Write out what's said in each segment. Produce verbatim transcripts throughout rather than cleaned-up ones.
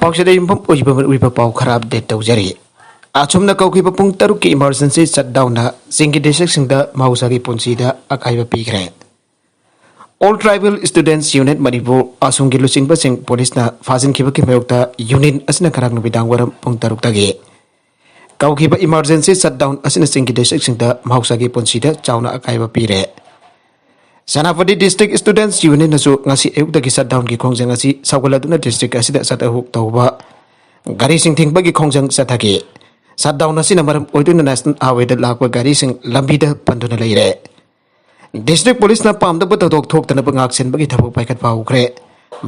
ꯄꯥꯎꯆꯦꯗ ꯌꯨꯝꯐꯝ ꯑꯣꯏꯕ ꯑꯣꯏꯕ ꯄꯥꯎ ꯈꯔ ꯑꯞꯗꯦꯠ ꯇꯧꯖꯔꯤ꯫ ꯑꯁꯨꯝꯅ ꯀꯧꯈꯤꯕ ꯄꯨꯡ ꯇꯔꯨꯛꯀꯤ ꯏꯃꯥꯔꯖꯦꯟꯁꯤ ꯁꯠꯗꯥꯎꯟꯅ ꯆꯤꯡꯒꯤ ꯗꯤꯁꯇ꯭ꯔꯤꯛꯁꯤꯡꯗ ꯃꯍꯧꯁꯥꯒꯤ ꯄꯨꯟꯁꯤꯗ ꯑꯀꯥꯏꯕ ꯄꯤꯈ꯭ꯔꯦ꯫ All tribal students union Manipur ꯑꯁꯣꯝꯒꯤ ꯂꯨꯆꯤꯡꯕꯁꯤꯡ ꯄꯨꯂꯤꯁꯅ ꯐꯥꯖꯤꯟꯈꯤꯕꯒꯤ ꯃꯥꯌꯣꯛꯇ ꯌꯨꯅꯤꯌꯟ ꯑꯁꯤꯅ ꯉꯔꯥꯡ ꯅꯨꯃꯤꯗꯥꯡ ꯋꯥꯏꯔꯝ ꯄꯨꯡ ꯇꯔꯨꯛꯇꯒꯤ ꯀꯧꯈꯤꯕ ꯏꯃꯥꯔꯖꯦꯟꯁꯤ ꯁꯠꯗꯥꯎꯟ ꯑꯁꯤꯅ ꯆꯤꯡꯒꯤ ꯗꯤꯁꯇ꯭ꯔꯤꯛꯁꯤꯡꯗ ꯃꯍꯧꯁꯥꯒꯤ ꯄꯨꯟꯁꯤꯗ ꯆꯥꯎꯅ ꯑꯀꯥꯏꯕ ꯄꯤꯔꯦ꯫ ꯁꯦꯅꯥꯄꯇꯤ ꯗꯤꯁꯇ꯭ꯔꯤꯛ ꯁ꯭ꯇꯨꯗꯦꯟꯠꯁ ꯌꯨꯅꯤꯌꯟꯅꯁꯨ ꯉꯁꯤ ꯑꯌꯨꯛꯇꯒꯤ ꯁꯠꯗꯥꯎꯟꯒꯤ ꯈꯣꯡꯖꯪ ꯑꯁꯤ ꯁꯧꯒꯠꯂꯗꯨꯅ ꯗꯤꯁꯇ꯭ꯔꯤꯛ ꯑꯁꯤꯗ ꯆꯠꯊꯣꯛ ꯇꯧꯕ ꯒꯥꯔꯤꯁꯤꯡ ꯊꯤꯡꯕꯒꯤ ꯈꯣꯡꯖꯪ ꯆꯠꯊꯈꯤ꯫ ꯁꯠꯗꯥꯎꯟ ꯑꯁꯤꯅ ꯃꯔꯝ ꯑꯣꯏꯗꯨꯅ ꯅꯦꯁꯅꯦꯜ ꯍꯥꯏꯋꯦꯗ ꯂꯥꯛꯄ ꯒꯥꯔꯤꯁꯤꯡ ꯂꯝꯕꯤꯗ ꯄꯟꯗꯨꯅ ꯂꯩꯔꯦ꯫ ꯗꯤꯁꯇ꯭ꯔꯤꯛ ꯄꯨꯂꯤꯁꯅ ꯄꯥꯝꯗꯕ ꯊꯧꯗꯣꯛ ꯊꯣꯛꯇꯅꯕ ꯉꯥꯛꯁꯦꯟꯕꯒꯤ ꯊꯕꯛ ꯄꯥꯏꯈꯠꯄ ꯍꯧꯈ꯭ꯔꯦ꯫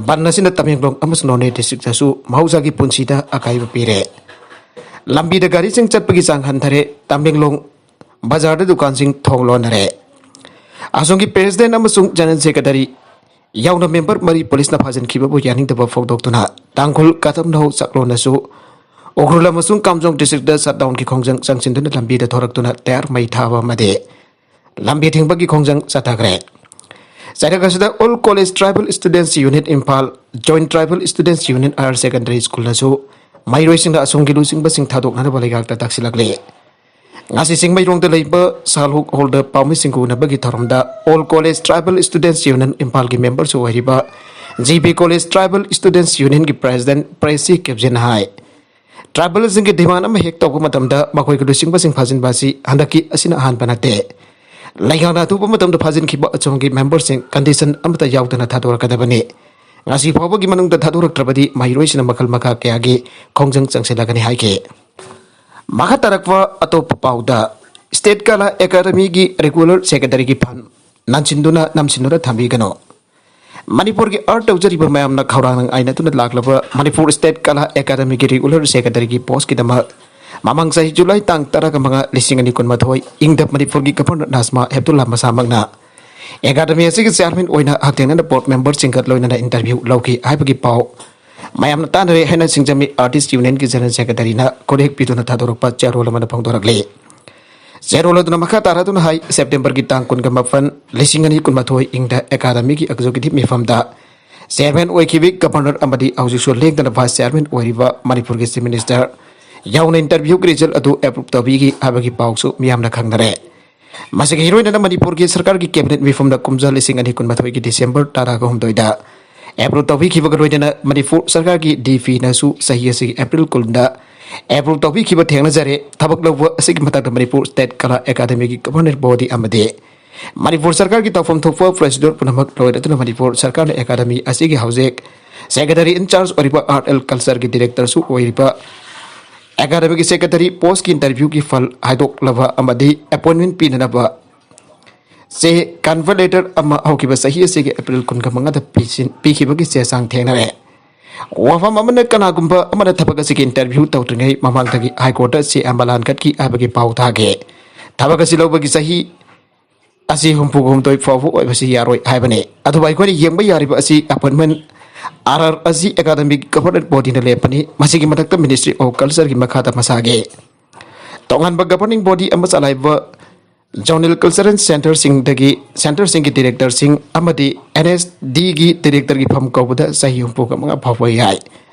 ꯕꯟ ꯑꯁꯤꯅ ꯇꯃꯦꯡꯂꯣꯡ ꯑꯃꯁꯨꯡ ꯅꯣꯅꯦ ꯗꯤꯁꯇ꯭ꯔꯤꯛꯇꯁꯨ ꯃꯍꯧꯁꯥꯒꯤ ꯄꯨꯟꯁꯤꯗ ꯑꯀꯥꯏꯕ ꯄꯤꯔꯦ꯫ ꯂꯝꯕꯤꯗ ꯒꯥꯔꯤꯁꯤꯡ ꯆꯠꯄꯒꯤ ꯆꯥꯡ ꯍꯟꯊꯔꯦ꯫ ꯇꯃꯦꯡꯂꯣꯡ ꯕꯖꯥꯔꯗ ꯗꯨꯀꯥꯟꯁꯤꯡ ꯊꯣꯡ ꯂꯣꯟꯅꯔꯦ꯫ ꯑꯁꯣꯝꯒꯤ ꯄ꯭ꯔꯦꯁꯤꯗꯦꯟꯠ ꯑꯃꯁꯨꯡ ꯖꯦꯅꯔꯦꯜ ꯁꯦꯀ꯭ꯔꯦꯇꯔꯤ ꯌꯥꯎꯅ ꯃꯦꯝꯕꯔ ꯃꯔꯤ ꯄꯨꯂꯤꯁꯅ ꯐꯥꯖꯤꯟꯈꯤꯕꯕꯨ ꯌꯥꯅꯤꯡꯗꯕ ꯐꯣꯡꯗꯣꯛꯇꯨꯅ ꯇꯥꯡꯈꯨꯜ ꯀꯗꯝꯅꯧ ꯆꯥꯛꯂꯣꯟꯅꯁꯨ ꯎꯈ꯭ꯔꯨꯜ ꯑꯃꯁꯨꯡ ꯀꯥꯝꯖꯣꯡ ꯗꯤꯁꯇ꯭ꯔꯤꯛꯇ ꯁꯠꯗꯥꯎꯟꯒꯤ ꯈꯣꯡꯖꯪ ꯆꯪꯁꯤꯟꯗꯨꯅ ꯂꯝꯕꯤꯗ ꯊꯣꯔꯛꯇꯨꯅ ꯇꯌꯥꯔ ꯃꯩ ꯊꯥꯕ ꯑꯃꯗꯤ ꯂꯝꯕꯤ ꯊꯤꯡꯕꯒꯤ ꯈꯣꯡꯖꯪ ꯆꯠꯊꯈ꯭ꯔꯦ꯫ ꯆꯩꯔꯛ ꯑꯁꯤꯗ all college tribal students union Imphal, joint tribal students union higher secondary ꯁ꯭ꯀꯨꯜꯅꯁꯨ ꯃꯍꯩꯔꯣꯏꯁꯤꯡꯅ ꯑꯁꯣꯝꯒꯤ ꯂꯨꯆꯤꯡꯕꯁꯤꯡ ꯊꯥꯗꯣꯛꯅꯅꯕ ꯂꯩꯉꯥꯛꯇ ꯇꯛꯁꯤꯜꯂꯛꯂꯤ꯫ ꯉꯁꯤ ꯆꯤꯡꯃꯩꯔꯣꯡꯗ ꯂꯩꯕ ꯁꯥꯜꯍꯨꯛ ꯍꯣꯜꯗ ꯄꯥꯎꯃꯤꯁꯤꯡꯒ ꯎꯅꯕꯒꯤ ꯊꯧꯔꯝꯗ all college tribal students union ꯏꯝꯐꯥꯜꯒꯤ ꯃꯦꯝꯕꯔꯁꯨ ꯑꯣꯏꯔꯤꯕ G B college tribal students ꯌꯨꯅꯤꯌꯟꯒꯤ ꯄ꯭ꯔꯦꯁꯤꯗꯦꯟꯠ ꯄ꯭ꯔꯦꯁꯤ ꯀꯦꯞꯖꯤꯟ ꯍꯥꯏ, ꯇ꯭ꯔꯥꯏꯕꯦꯜꯁꯤꯡꯒꯤ ꯗꯤꯃꯥꯟ ꯑꯃ ꯍꯦꯛ ꯇꯧꯕ ꯃꯇꯝꯗ ꯃꯈꯣꯏꯒꯤ ꯂꯨꯆꯤꯡꯕꯁꯤꯡ ꯐꯥꯖꯤꯟꯕ ꯑꯁꯤ ꯍꯟꯗꯛꯀꯤ ꯑꯁꯤꯅ ꯑꯍꯥꯟꯕ ꯅꯠꯇꯦ꯫ ꯂꯩꯉꯥꯛꯅ ꯑꯊꯨꯕ ꯃꯇꯝꯗ ꯐꯥꯖꯤꯟꯈꯤꯕ ꯑꯁꯣꯝꯒꯤ ꯃꯦꯝꯕꯔꯁꯤꯡ ꯀꯟꯗꯤꯁꯟ ꯑꯃꯠꯇ ꯌꯥꯎꯗꯅ ꯊꯥꯗꯣꯔꯛꯀꯗꯕꯅꯤ꯫ ꯉꯁꯤ ꯐꯥꯎꯕꯒꯤ ꯃꯅꯨꯡꯗ ꯊꯥꯗꯣꯔꯛꯇ꯭ꯔꯕꯗꯤ ꯃꯍꯩꯔꯣꯏꯁꯤꯡꯅ ꯃꯈꯜ ꯃꯈꯥ ꯀꯌꯥꯒꯤ ꯈꯣꯡꯖꯪ ꯆꯪꯁꯤꯜꯂꯒꯅꯤ ꯍꯥꯏꯈꯤ꯫ ꯃꯈꯥ ꯇꯥꯔꯛꯄ ꯑꯇꯣꯞꯄ ꯄꯥꯎꯗ, ꯁ꯭ꯇꯦꯠ ꯀꯂꯥ ꯑꯦꯀꯥꯗꯃꯤꯒꯤ ꯔꯤꯒꯨꯂꯔ ꯁꯦꯀ꯭ꯔꯦꯇꯔꯤꯒꯤ ꯐꯝ ꯅꯟꯁꯤꯟꯗꯨꯅ ꯅꯝꯁꯤꯟꯗꯨꯅ ꯊꯝꯕꯤꯒꯅꯨ꯫ ꯃꯅꯤꯄꯨꯔꯒꯤ ꯑꯥꯔꯠ ꯇꯧꯖꯔꯤꯕ ꯃꯌꯥꯝꯅ ꯈꯧꯔꯥꯡꯅ ꯉꯥꯏꯅꯗꯨꯅ ꯂꯥꯛꯂꯕ ꯃꯅꯤꯄꯨꯔ ꯁ꯭ꯇꯦꯠ ꯀꯂꯥ ꯑꯦꯀꯥꯗꯃꯤꯒꯤ ꯔꯤꯒꯨꯂꯔ ꯁꯦꯀ꯭ꯔꯦꯇꯔꯤꯒꯤ ꯄꯣꯁꯀꯤꯗꯃꯛ ꯃꯃꯥꯡ ꯆꯍꯤ ꯖꯨꯂꯥꯏ ꯇꯥꯡ ꯇꯔꯥꯒ ꯃꯉꯥ, ꯂꯤꯁꯤꯡ ꯑꯅꯤ ꯀꯨꯟꯃꯥꯊꯣꯏ ꯏꯪꯗ ꯃꯅꯤꯄꯨꯔꯒꯤ ꯒꯕꯔꯅꯔ ꯅꯥꯖꯃꯥ ꯍꯦꯞꯇꯨꯜꯂꯥ ꯃꯁꯥꯃꯛꯅ ꯑꯦꯀꯥꯗꯃꯤ ꯑꯁꯤꯒꯤ ꯆꯤꯌꯥꯔꯃꯦꯟ ꯑꯣꯏꯅ ꯍꯛꯊꯦꯡꯅꯅ ꯕꯣꯔꯗ ꯃꯦꯝꯕꯔꯁꯤꯡꯒ ꯂꯣꯏꯅꯅ ꯏꯟꯇꯔꯚ꯭ꯌꯨ ꯂꯧꯈꯤ ꯍꯥꯏꯕꯒꯤ ꯄꯥꯎ ꯃꯌꯥꯝꯅ ꯇꯥꯅꯔꯦ ꯍꯥꯏꯅ ꯁꯤꯡꯖꯃꯩ ꯑꯥꯔꯇꯤꯁ ꯌꯨꯅꯤꯌꯟꯒꯤ ꯖꯦꯅꯔꯦꯜ ꯁꯦꯀ꯭ꯔꯦꯇꯔꯤꯅ ꯈꯨꯠꯌꯦꯛ ꯄꯤꯗꯨꯅ ꯊꯥꯗꯣꯔꯛꯄ ꯆꯦꯔꯣꯜ ꯑꯃꯗ ꯐꯣꯡꯗꯣꯔꯛꯂꯤ꯫ ꯆꯦꯔꯣꯜ ꯑꯗꯨꯅ ꯃꯈꯥ ꯇꯥꯔꯗꯨꯅ ꯍꯥꯏ, ꯁꯦꯞꯇꯦꯝꯕꯔꯒꯤ ꯇꯥꯡ ꯀꯨꯟꯒ ꯃꯥꯄꯟ, ꯂꯤꯁꯤꯡ ꯑꯅꯤ ꯀꯨꯟꯃꯥꯊꯣꯏ ꯏꯪꯗ ꯑꯦꯀꯥꯗꯃꯤꯒꯤ ꯑꯦꯛꯖꯤꯀ꯭ꯌꯨꯇꯤꯚ ꯃꯤꯐꯝꯗ ꯆꯤꯌꯔꯃꯦꯟ ꯑꯣꯏꯈꯤꯕꯤ ꯒꯕꯔꯅꯔ ꯑꯃꯗꯤ ꯍꯧꯖꯤꯛꯁꯨ ꯂꯦꯡꯗꯅ ꯚꯥꯏꯁ ꯆꯤꯌꯔꯃꯦꯟ ꯑꯣꯏꯔꯤꯕ ꯃꯅꯤꯄꯨꯔꯒꯤ ꯆꯤꯐ ꯃꯤꯅꯤꯁꯇꯔ ꯌꯥꯎꯅ ꯏꯟꯇꯔꯚ꯭ꯌꯨꯒꯤ ꯔꯤꯖꯜ ꯑꯗꯨ ꯑꯦꯄ꯭ꯔꯨꯞ ꯇꯧꯕꯤꯈꯤ ꯍꯥꯏꯕꯒꯤ ꯄꯥꯎꯁꯨ ꯃꯤꯌꯥꯝꯅ ꯈꯪꯅꯔꯦ꯫ ꯃꯁꯤꯒ ꯏꯔꯣꯏꯅꯅ ꯃꯅꯤꯄꯨꯔꯒꯤ ꯁꯔꯀꯥꯔꯒꯤ ꯀꯦꯕꯤꯅꯦꯠ ꯃꯤꯐꯝꯗ ꯀꯨꯝꯖꯥ ꯂꯤꯁꯤꯡ ꯑꯅꯤ ꯀꯨꯟꯃꯥꯊꯣꯏꯒꯤ ꯗꯤꯁꯦꯝꯕꯔ ꯇꯔꯥꯒ ꯍꯨꯝꯗꯣꯏꯗ ꯑꯦꯄ꯭ꯔꯨꯞ ꯇꯧꯕꯤꯈꯤꯕꯒ ꯂꯣꯏꯅꯅ ꯃꯅꯤꯄꯨꯔ ꯁꯔꯀꯥꯔꯒꯤ ꯗꯤ ꯄꯤꯅꯁꯨ ꯆꯍꯤ ꯑꯁꯤꯒꯤ ꯑꯦꯄ꯭ꯔꯤꯜ ꯀꯨꯟꯗ ꯑꯦꯄ꯭ꯔꯨꯞ ꯇꯧꯕꯤꯈꯤꯕ ꯊꯦꯡꯅꯖꯔꯦ꯫ ꯊꯕꯛ ꯂꯧꯕ ꯑꯁꯤꯒꯤ ꯃꯊꯛꯇ ꯃꯅꯤꯄꯨꯔ ꯁ꯭ꯇꯦꯠ ꯀꯂꯥ ꯑꯦꯀꯥꯗꯃꯤꯒꯤ ꯒꯕꯔꯅꯤꯡ ꯕꯣꯗꯤ ꯑꯃꯗꯤ ꯃꯅꯤꯄꯨꯔ ꯁꯔꯀꯥꯔꯒꯤ ꯇꯧꯐꯝ ꯊꯣꯛꯄ ꯄ꯭ꯔꯣꯁꯤꯗ꯭ꯌꯨꯔ ꯄꯨꯝꯅꯃꯛ ꯂꯣꯏꯔꯗꯨꯅ ꯃꯅꯤꯄꯨꯔ ꯁꯔꯀꯥꯔꯅ ꯑꯦꯀꯥꯗꯃꯤ ꯑꯁꯤꯒꯤ ꯍꯧꯖꯤꯛ ꯁꯦꯀ꯭ꯔꯦꯇꯔꯤ ꯏꯟ ꯆꯥꯔꯖ ꯑꯣꯏꯔꯤꯕ ꯑꯥꯔꯠ ꯑꯦꯟ ꯀꯜꯆꯔꯒꯤ ꯗꯤꯔꯦꯛꯇꯔꯁꯨ ꯑꯣꯏꯔꯤꯕ ꯑꯦꯀꯥꯗꯃꯤꯒꯤ ꯁꯦꯀ꯭ꯔꯦꯇꯔꯤ ꯄꯣꯁꯀꯤ ꯏꯟꯇꯔꯚ꯭ꯌꯨꯒꯤ ꯐꯜ ꯍꯥꯏꯗꯣꯛꯂꯕ ꯑꯃꯗꯤ ꯑꯦꯄꯣꯏꯟꯃꯦꯟ ꯄꯤꯅꯅꯕ ꯆꯦ ꯀꯟꯐꯔ ꯂꯦꯇꯔ ꯑꯃ ꯍꯧꯈꯤꯕ ꯆꯍꯤ ꯑꯁꯤꯒꯤ ꯑꯦꯄ꯭ꯔꯤꯜ ꯀꯨꯟꯒ ꯃꯉꯥꯗ ꯄꯤꯁꯤꯟ-, ꯄꯤꯈꯤꯕꯒꯤ ꯆꯦ ꯆꯥꯡ ꯊꯦꯡꯅꯔꯦ꯫ ꯋꯥꯐꯝ ꯑꯃꯅ, ꯀꯅꯥꯒꯨꯝꯕ ꯑꯃꯅ ꯊꯕꯛ ꯑꯁꯤꯒꯤ ꯏꯟꯇꯔꯚ꯭ꯌꯨ ꯇꯧꯗ꯭ꯔꯤꯉꯩ ꯃꯃꯥꯡꯗꯒꯤ ꯍꯥꯏ ꯀꯣꯔꯠꯇ ꯆꯦ ꯑꯃ ꯂꯥꯟꯒꯠꯈꯤ ꯍꯥꯏꯕꯒꯤ ꯄꯥꯎ ꯊꯥꯈꯤ꯫ ꯊꯕꯛ ꯑꯁꯤ ꯂꯧꯕꯒꯤ ꯆꯍꯤ ꯑꯁꯤ ꯍꯨꯝꯐꯨ ꯍꯨꯝꯗꯣꯏ ꯐꯥꯎꯕ ꯑꯣꯏꯕꯁꯤ ꯌꯥꯔꯣꯏ ꯍꯥꯏꯕꯅꯤ꯫ ꯑꯗꯨꯕꯨ ꯑꯩꯈꯣꯏꯅ ꯌꯦꯡꯕ ꯌꯥꯔꯤꯕ ꯑꯁꯤ ꯑꯦꯄꯣꯏꯟꯃꯦꯟ ꯑꯥꯔ ꯑꯥꯔ ꯑꯁꯤ ꯑꯦꯀꯥꯗꯃꯤꯛ ꯒꯕꯔꯅꯤꯡ ꯕꯣꯗꯤꯅ ꯂꯦꯞꯄꯅꯤ꯫ ꯃꯁꯤꯒꯤ ꯃꯊꯛꯇ ꯃꯤꯅꯤꯁꯇ꯭ꯔꯤ ꯑꯣꯐ ꯀꯜꯆꯔꯒꯤ ꯃꯈꯥꯗ ꯃꯁꯥꯒꯤ ꯇꯣꯉꯥꯟꯕ ꯒꯕꯔꯅꯤꯡ ꯕꯣꯗꯤ ꯑꯃ ꯆꯂꯥꯏꯕ ꯖꯣꯅꯦꯜ ꯀꯜꯆꯔꯦꯜ ꯁꯦꯟꯇꯔꯁꯤꯡꯗꯒꯤ, ꯁꯦꯟꯇꯔꯁꯤꯡꯒꯤ ꯗꯤꯔꯦꯛꯇꯔꯁꯤꯡ ꯑꯃꯗꯤ ꯑꯦꯟ ꯑꯦꯁ ꯗꯤꯒꯤ ꯗꯤꯔꯦꯛꯇꯔꯒꯤ ꯐꯝ ꯀꯧꯕꯗ ꯆꯍꯤ ꯍꯨꯝꯐꯨꯒ ꯃꯉꯥ ꯐꯥꯎꯕ ꯌꯥꯏ꯫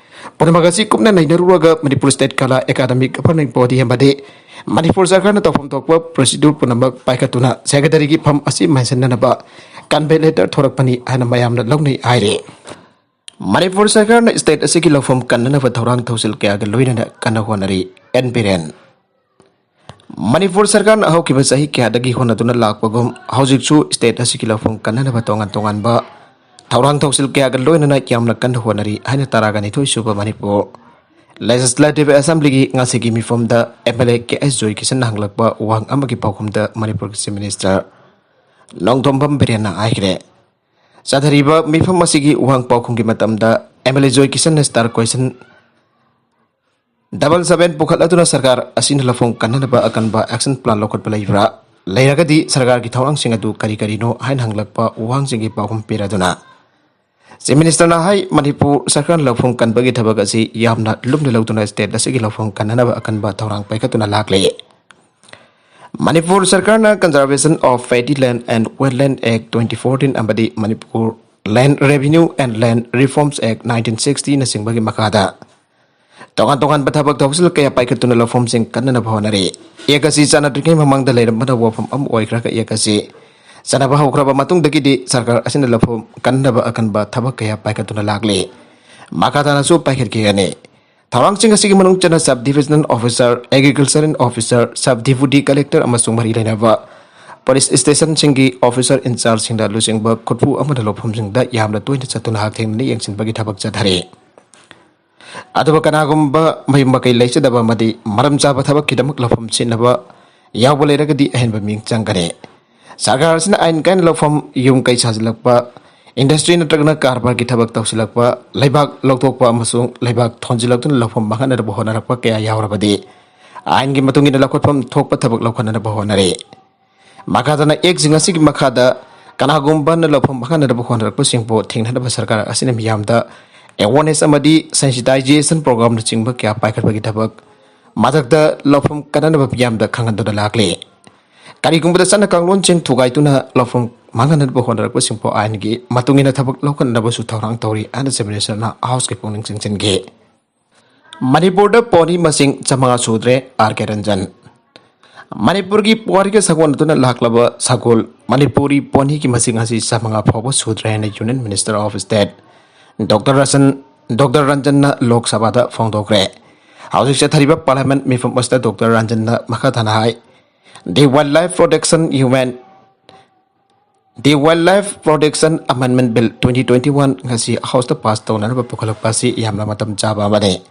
ꯄꯨꯝꯅꯃꯛ ꯑꯁꯤ ꯀꯨꯞꯅ ꯅꯩꯅꯔꯨꯔꯒ ꯃꯅꯤꯄꯨꯔ ꯁ꯭ꯇꯦꯠ ꯀꯂꯥ ꯑꯦꯀꯥꯗꯃꯤꯛ ꯒꯕꯔꯅꯤꯡ ꯕꯣꯗꯤ ꯑꯃꯗꯤ ꯃꯅꯤꯄꯨꯔ ꯁꯔꯀꯥꯔꯅ ꯇꯧꯐꯝ ꯊꯣꯛꯄ ꯄ꯭ꯔꯣꯁꯤꯗ꯭ꯌꯨꯔ ꯄꯨꯝꯅꯃꯛ ꯄꯥꯏꯈꯠꯇꯨꯅ ꯁꯦꯀ꯭ꯔꯦꯇꯔꯤꯒꯤ ꯐꯝ ꯑꯁꯤ ꯃꯦꯟꯁꯤꯟꯅꯅꯕ ꯀꯟꯐꯔ ꯂꯦꯇꯔ ꯊꯣꯔꯛꯄꯅꯤ ꯍꯥꯏꯅ ꯃꯌꯥꯝꯅ ꯂꯧꯅꯩ ꯍꯥꯏꯔꯤ꯫ ꯃꯅꯤꯄꯨꯔ ꯁꯔꯀꯥꯔꯅ ꯁ꯭ꯇꯦꯠ ꯑꯁꯤꯒꯤ ꯂꯧꯐꯝ ꯀꯟꯅꯅꯕ ꯊꯧꯔꯥꯡ ꯊꯧꯁꯤꯜ ꯀꯌꯥꯒ ꯂꯣꯏꯅꯅ ꯀꯟꯅ ꯍꯣꯠꯅꯔꯤ꯫ ꯑꯦꯟ ꯕꯤꯔꯦꯟ꯫ ꯃꯅꯤꯄꯨꯔ ꯁꯔꯀꯥꯔꯅ ꯍꯧꯈꯤꯕ ꯆꯍꯤ ꯀꯌꯥꯗꯒꯤ ꯍꯣꯠꯅꯗꯨꯅ ꯂꯥꯛꯄꯒꯨꯝ, ꯍꯧꯖꯤꯛꯁꯨ ꯁ꯭ꯇꯦꯠ ꯑꯁꯤꯒꯤ ꯂꯧꯐꯝ ꯀꯟꯅꯅꯕ ꯇꯣꯉꯥꯟ ꯇꯣꯉꯥꯟꯕ ꯊꯧꯔꯥꯡ ꯊꯧꯁꯤꯜ ꯀꯌꯥꯒ ꯂꯣꯏꯅꯅ ꯌꯥꯝꯅ ꯀꯟꯅ ꯍꯣꯠꯅꯔꯤ ꯍꯥꯏꯅ ꯇꯔꯥꯒ ꯅꯤꯊꯣꯏ ꯁꯨꯕ ꯃꯅꯤꯄꯨꯔ ꯂꯦꯖꯤꯁꯂꯦꯇꯤꯚ ꯑꯦꯁꯦꯝꯕ꯭ꯂꯤꯒꯤ ꯉꯁꯤꯒꯤ ꯃꯤꯐꯝꯗ ꯑꯦꯝ ꯑꯦꯜ ꯑꯦ ꯀꯦ ꯑꯦꯁ ꯖꯣꯏꯀꯤꯁꯟꯅ ꯍꯪꯂꯛꯄ ꯋꯥꯍꯪ ꯑꯃꯒꯤ ꯄꯥꯎꯈꯨꯝꯗ ꯃꯅꯤꯄꯨꯔꯒꯤ ꯆꯤꯐ ꯃꯤꯅꯤꯁꯇꯔ ꯅꯣꯡꯊꯣꯝꯕꯝ ꯕꯤꯔꯦꯟꯅ ꯍꯥꯏꯈ꯭ꯔꯦ꯫ ꯆꯠꯊꯔꯤꯕ ꯃꯤꯐꯝ ꯑꯁꯤꯒꯤ ꯋꯥꯍꯪ ꯄꯥꯎꯈꯨꯝꯒꯤ ꯃꯇꯝꯗ ꯑꯦꯝ ꯑꯦꯜ ꯑꯦ ꯖꯣꯏꯀꯤꯁꯟꯅ ꯁ꯭ꯇꯥꯔ ꯀꯣꯏꯁꯟ ꯗꯕꯜ ꯁꯚꯦꯟ ꯄꯨꯈꯠꯂꯗꯨꯅ ꯁꯔꯀꯥꯔ ꯑꯁꯤꯅ ꯂꯧꯐꯝ ꯀꯟꯅꯅꯕ ꯑꯀꯟꯕ ꯑꯦꯛꯁꯟ ꯄ꯭ꯂꯥꯟ ꯂꯧꯈꯠꯄ ꯂꯩꯕ꯭ꯔꯥ? ꯂꯩꯔꯒꯗꯤ ꯁꯔꯀꯥꯔꯒꯤ ꯊꯧꯔꯥꯡꯁꯤꯡ ꯑꯗꯨ ꯀꯔꯤ ꯀꯔꯤꯅꯣ ꯍꯥꯏꯅ ꯍꯪꯂꯛꯄ ꯋꯥꯍꯪꯁꯤꯡꯒꯤ ꯄꯥꯎꯈꯨꯝ ꯄꯤꯔꯗꯨꯅ ꯆꯤꯐ ꯃꯤꯅꯤꯁꯇꯔꯅ ꯍꯥꯏ, ꯃꯅꯤꯄꯨꯔ ꯁꯔꯀꯥꯔꯅ ꯂꯧꯐꯝ ꯀꯟꯕꯒꯤ ꯊꯕꯛ ꯑꯁꯤ ꯌꯥꯝꯅ ꯂꯨꯝꯅ ꯂꯧꯗꯨꯅ ꯁ꯭ꯇꯦꯠ ꯑꯁꯤꯒꯤ ꯂꯧꯐꯝ ꯀꯟꯅꯅꯕ ꯑꯀꯟꯕ ꯊꯧꯔꯥꯡ ꯄꯥꯏꯈꯠꯇꯨꯅ ꯂꯥꯛꯂꯤ꯫ ꯃꯅꯤꯄꯨꯔ ꯁꯔꯀꯥꯔꯅ Conservation of Paddy Land and Wetland Act twenty fourteen ꯑꯃꯗꯤ Manipur Land Revenue and Land Reforms Act nineteen sixty ꯅꯆꯤꯡꯕꯒꯤ ꯃꯈꯥꯗ ꯇꯣꯉꯥꯟ ꯇꯣꯉꯥꯟꯕ ꯊꯕꯛ ꯊꯧꯁꯤꯜ ꯀꯌꯥ ꯄꯥꯏꯈꯠꯇꯨꯅ ꯂꯧꯐꯝꯁꯤꯡ ꯀꯟꯅꯅꯕ ꯍꯣꯠꯅꯔꯤ꯫ ꯑꯦꯛ ꯑꯁꯤ ꯆꯠꯅꯗ꯭ꯔꯤꯉꯩ ꯃꯃꯥꯡꯗ ꯂꯩꯔꯝꯕꯅ ꯋꯥꯐꯝ ꯑꯃ ꯑꯣꯏꯈ꯭ꯔꯒ ꯑꯦꯛ ꯑꯁꯤ ꯆꯠꯅꯕ ꯍꯧꯈ꯭ꯔꯕ ꯃꯇꯨꯡꯗꯒꯤꯗꯤ ꯁꯔꯀꯥꯔ ꯑꯁꯤꯅ ꯂꯧꯐꯝ ꯀꯟꯅꯕ ꯑꯀꯟꯕ ꯊꯕꯛ ꯀꯌꯥ ꯄꯥꯏꯈꯠꯇꯨꯅ ꯂꯥꯛꯂꯤ꯫ ꯃꯈꯥ ꯇꯥꯅꯁꯨ ꯄꯥꯏꯈꯠꯈꯤꯒꯅꯤ꯫ ꯊꯧꯔꯥꯡꯁꯤꯡ ꯑꯁꯤꯒꯤ ꯃꯅꯨꯡ ꯆꯟꯅ Sub Divisional Officer, Agricultural Officer, Sub Deputy Collector ꯑꯃꯁꯨꯡ ꯃꯔꯤ ꯂꯩꯅꯕ police stationꯁꯤꯡꯒꯤ officer in chargeꯁꯤꯡꯗ ꯂꯨꯆꯤꯡꯕ ꯈꯨꯠꯄꯨ ꯑꯃꯅ ꯂꯧꯐꯝꯁꯤꯡꯗ ꯌꯥꯝꯅ ꯇꯣꯏꯅ ꯆꯠꯇꯨꯅ ꯍꯛꯊꯦꯡꯅꯅ ꯌꯦꯡꯁꯤꯟꯕꯒꯤ ꯊꯕꯛ ꯆꯠꯊꯔꯤ꯫ ꯑꯗꯨꯕꯨ ꯀꯅꯥꯒꯨꯝꯕ ꯃꯌꯨꯝ ꯃꯀꯩ ꯂꯩꯖꯗꯕ ꯑꯃꯗꯤ ꯃꯔꯝ ꯆꯥꯕ ꯊꯕꯛꯀꯤꯗꯃꯛ ꯂꯧꯐꯝ ꯁꯤꯟꯅꯕ ꯌꯥꯎꯕ ꯂꯩꯔꯒꯗꯤ ꯑꯍꯦꯟꯕ ꯃꯤꯠꯌꯦꯡ ꯆꯪꯒꯅꯤ꯫ ꯁꯔꯀꯥꯔ ꯑꯁꯤꯅ ꯑꯥꯏꯟ ꯀꯥꯏꯅ ꯂꯧꯐꯝ, ꯌꯨꯝ ꯀꯩ ꯁꯥꯖꯤꯜꯂꯛꯄ, industry ꯅꯠꯇ꯭ꯔꯒꯅ ꯀꯔꯕꯥꯔꯒꯤ ꯊꯕꯛ ꯇꯧꯁꯤꯜꯂꯛꯄ, ꯂꯩꯕꯥꯛ ꯂꯧꯊꯣꯛꯄ ꯑꯃꯁꯨꯡ ꯂꯩꯕꯥꯛ ꯊꯣꯟꯖꯤꯜꯂꯛꯇꯨꯅ ꯂꯧꯐꯝ ꯃꯥꯡꯍꯟꯅꯅꯕ ꯍꯣꯠꯅꯔꯛꯄ ꯀꯌꯥ ꯌꯥꯎꯔꯕꯗꯤ ꯑꯥꯏꯟꯒꯤ ꯃꯇꯨꯡ ꯏꯟꯅ ꯂꯧꯈꯠꯐꯝ ꯊꯣꯛꯄ ꯊꯕꯛ ꯂꯧꯈꯠꯅꯅꯕ ꯍꯣꯠꯅꯔꯤ꯫ ꯃꯈꯥ ꯇꯥꯅ ꯑꯦꯛꯁꯤꯡ ꯑꯁꯤꯒꯤ ꯃꯈꯥꯗ ꯀꯅꯥꯒꯨꯝꯕꯅ ꯂꯧꯐꯝ ꯃꯥꯡꯍꯟꯅꯅꯕ ꯍꯣꯠꯅꯔꯛꯄꯁꯤꯡꯕꯨ ꯊꯤꯡꯅꯅꯕ ꯁꯔꯀꯥꯔ ꯑꯁꯤꯅ ꯃꯤꯌꯥꯝꯗ awareness ꯑꯃꯗꯤ sensitization programꯅꯆꯤꯡꯕ ꯀꯌꯥ ꯄꯥꯏꯈꯠꯄꯒꯤ ꯊꯕꯛ, ꯃꯊꯛꯇ ꯂꯧꯐꯝ ꯀꯟꯅꯅꯕ ꯃꯤꯌꯥꯝꯗ ꯈꯪꯍꯟꯗꯨꯅ ꯂꯥꯛꯂꯤ꯫ ꯀꯔꯤꯒꯨꯝꯕꯗ ꯆꯠꯅ ꯀꯥꯡꯂꯣꯟꯁꯤꯡ ꯊꯨꯒꯥꯏꯗꯨꯅ ꯂꯧꯐꯝ ꯃꯥꯡꯍꯟꯅꯕ ꯍꯣꯠꯅꯔꯛꯄꯁꯤꯡꯕꯨ ꯑꯥꯏꯟꯒꯤ ꯃꯇꯨꯡ ꯏꯟꯅ ꯊꯕꯛ ꯂꯧꯈꯠꯅꯕꯁꯨ ꯊꯧꯔꯥꯡ ꯇꯧꯔꯤ ꯍꯥꯏꯅ Chief Ministerꯅ Houseꯀꯤ ꯄꯨꯛꯅꯤꯡ ꯆꯤꯡꯁꯤꯟꯈꯤ꯫ ꯃꯅꯤꯄꯨꯔꯗ ꯄꯣꯅꯤ ꯃꯁꯤꯡ ꯆꯥꯃꯉꯥ ꯁꯨꯗ꯭ꯔꯦ, ꯑꯥꯔ ꯀꯦ ꯔꯟꯖꯟ꯫ ꯃꯅꯤꯄꯨꯔꯒꯤ ꯄꯨꯋꯥꯔꯤꯒ ꯁꯥꯒꯣꯟꯅꯗꯨꯅ ꯂꯥꯛꯂꯕ ꯁꯒꯣꯜ ꯃꯅꯤꯄꯨꯔꯤ ꯄꯣꯅꯤꯒꯤ ꯃꯁꯤꯡ ꯑꯁꯤ ꯆꯥꯃꯉꯥ ꯐꯥꯎꯕ ꯁꯨꯗ꯭ꯔꯦ ꯍꯥꯏꯅ Union Minister of State Doctor Ranjan, Doctor ꯔꯟꯖꯟꯅ ꯂꯣꯛ ꯁꯚꯥꯗ ꯐꯣꯡꯗꯣꯛꯈ꯭ꯔꯦ꯫ ꯍꯧꯖꯤꯛ ꯆꯠꯊꯔꯤꯕ Parliament ꯃꯤꯐꯝ ꯑꯁꯤꯗ Doctor ꯔꯟꯖꯟꯅ ꯃꯈꯥ ꯇꯥꯅ ꯍꯥꯏ, The Wildlife Protection Human The Wildlife Protection Amendment Bill twenty twenty-one ꯉꯁꯤ Houseꯇ pass ꯇꯧꯅꯅꯕ ꯄꯨꯈꯠꯂꯛꯄ ꯑꯁꯤ ꯌꯥꯝꯅ ꯃꯇꯝ ꯆꯥꯕ ꯑꯃꯅꯤ꯫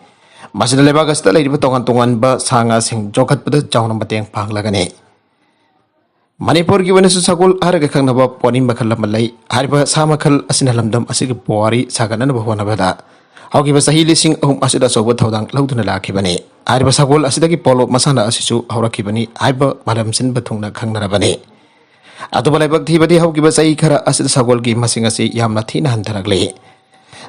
ꯃꯁꯤꯅ ꯂꯩꯕꯥꯛ ꯑꯁꯤꯗ ꯂꯩꯔꯤꯕ ꯇꯣꯉꯥꯟ ꯇꯣꯉꯥꯟꯕ ꯁꯥ ꯉꯥꯁꯤꯡ ꯌꯣꯛꯈꯠꯄꯗ ꯆꯥꯎꯅ ꯃꯇꯦꯡ ꯄꯥꯡꯂꯒꯅꯤ꯫ ꯃꯅꯤꯄꯨꯔꯒꯤ ꯑꯣꯏꯅꯁꯨ ꯁꯒꯣꯜ ꯍꯥꯏꯔꯒ ꯈꯪꯅꯕ ꯄꯣꯅꯤ ꯃꯈꯜ ꯑꯃ ꯂꯩ꯫ ꯍꯥꯏꯔꯤꯕ ꯁꯥ ꯃꯈꯜ ꯑꯁꯤꯅ ꯂꯝꯗꯝ ꯑꯁꯤꯒꯤ ꯄꯨꯋꯥꯔꯤ ꯁꯥꯒꯠꯅꯅꯕ ꯍꯣꯠꯅꯕꯗ ꯍꯧꯈꯤꯕ ꯆꯍꯤ ꯂꯤꯁꯤꯡ ꯑꯍꯨꯝ ꯑꯁꯤꯗ ꯑꯆꯧꯕ ꯊꯧꯗꯥꯡ ꯂꯧꯗꯨꯅ ꯂꯥꯛꯈꯤꯕꯅꯤ꯫ ꯍꯥꯏꯔꯤꯕ ꯁꯒꯣꯜ ꯑꯁꯤꯗꯒꯤ polo ꯃꯁꯥꯟꯅ ꯑꯁꯤꯁꯨ ꯍꯧꯔꯛꯈꯤꯕꯅꯤ ꯍꯥꯏꯕ ꯃꯥꯂꯦꯝ ꯁꯤꯟꯕ ꯊꯨꯡꯅ ꯈꯪꯅꯔꯕꯅꯤ꯫ ꯑꯗꯨꯕꯨ ꯂꯥꯏꯕꯛ ꯊꯤꯕꯗꯤ ꯍꯧꯈꯤꯕ ꯆꯍꯤ ꯈꯔ ꯑꯁꯤꯗ ꯁꯒꯣꯜꯒꯤ ꯃꯁꯤꯡ ꯑꯁꯤ ꯌꯥꯝꯅ ꯊꯤꯅ ꯍꯟꯊꯔꯛꯂꯤ꯫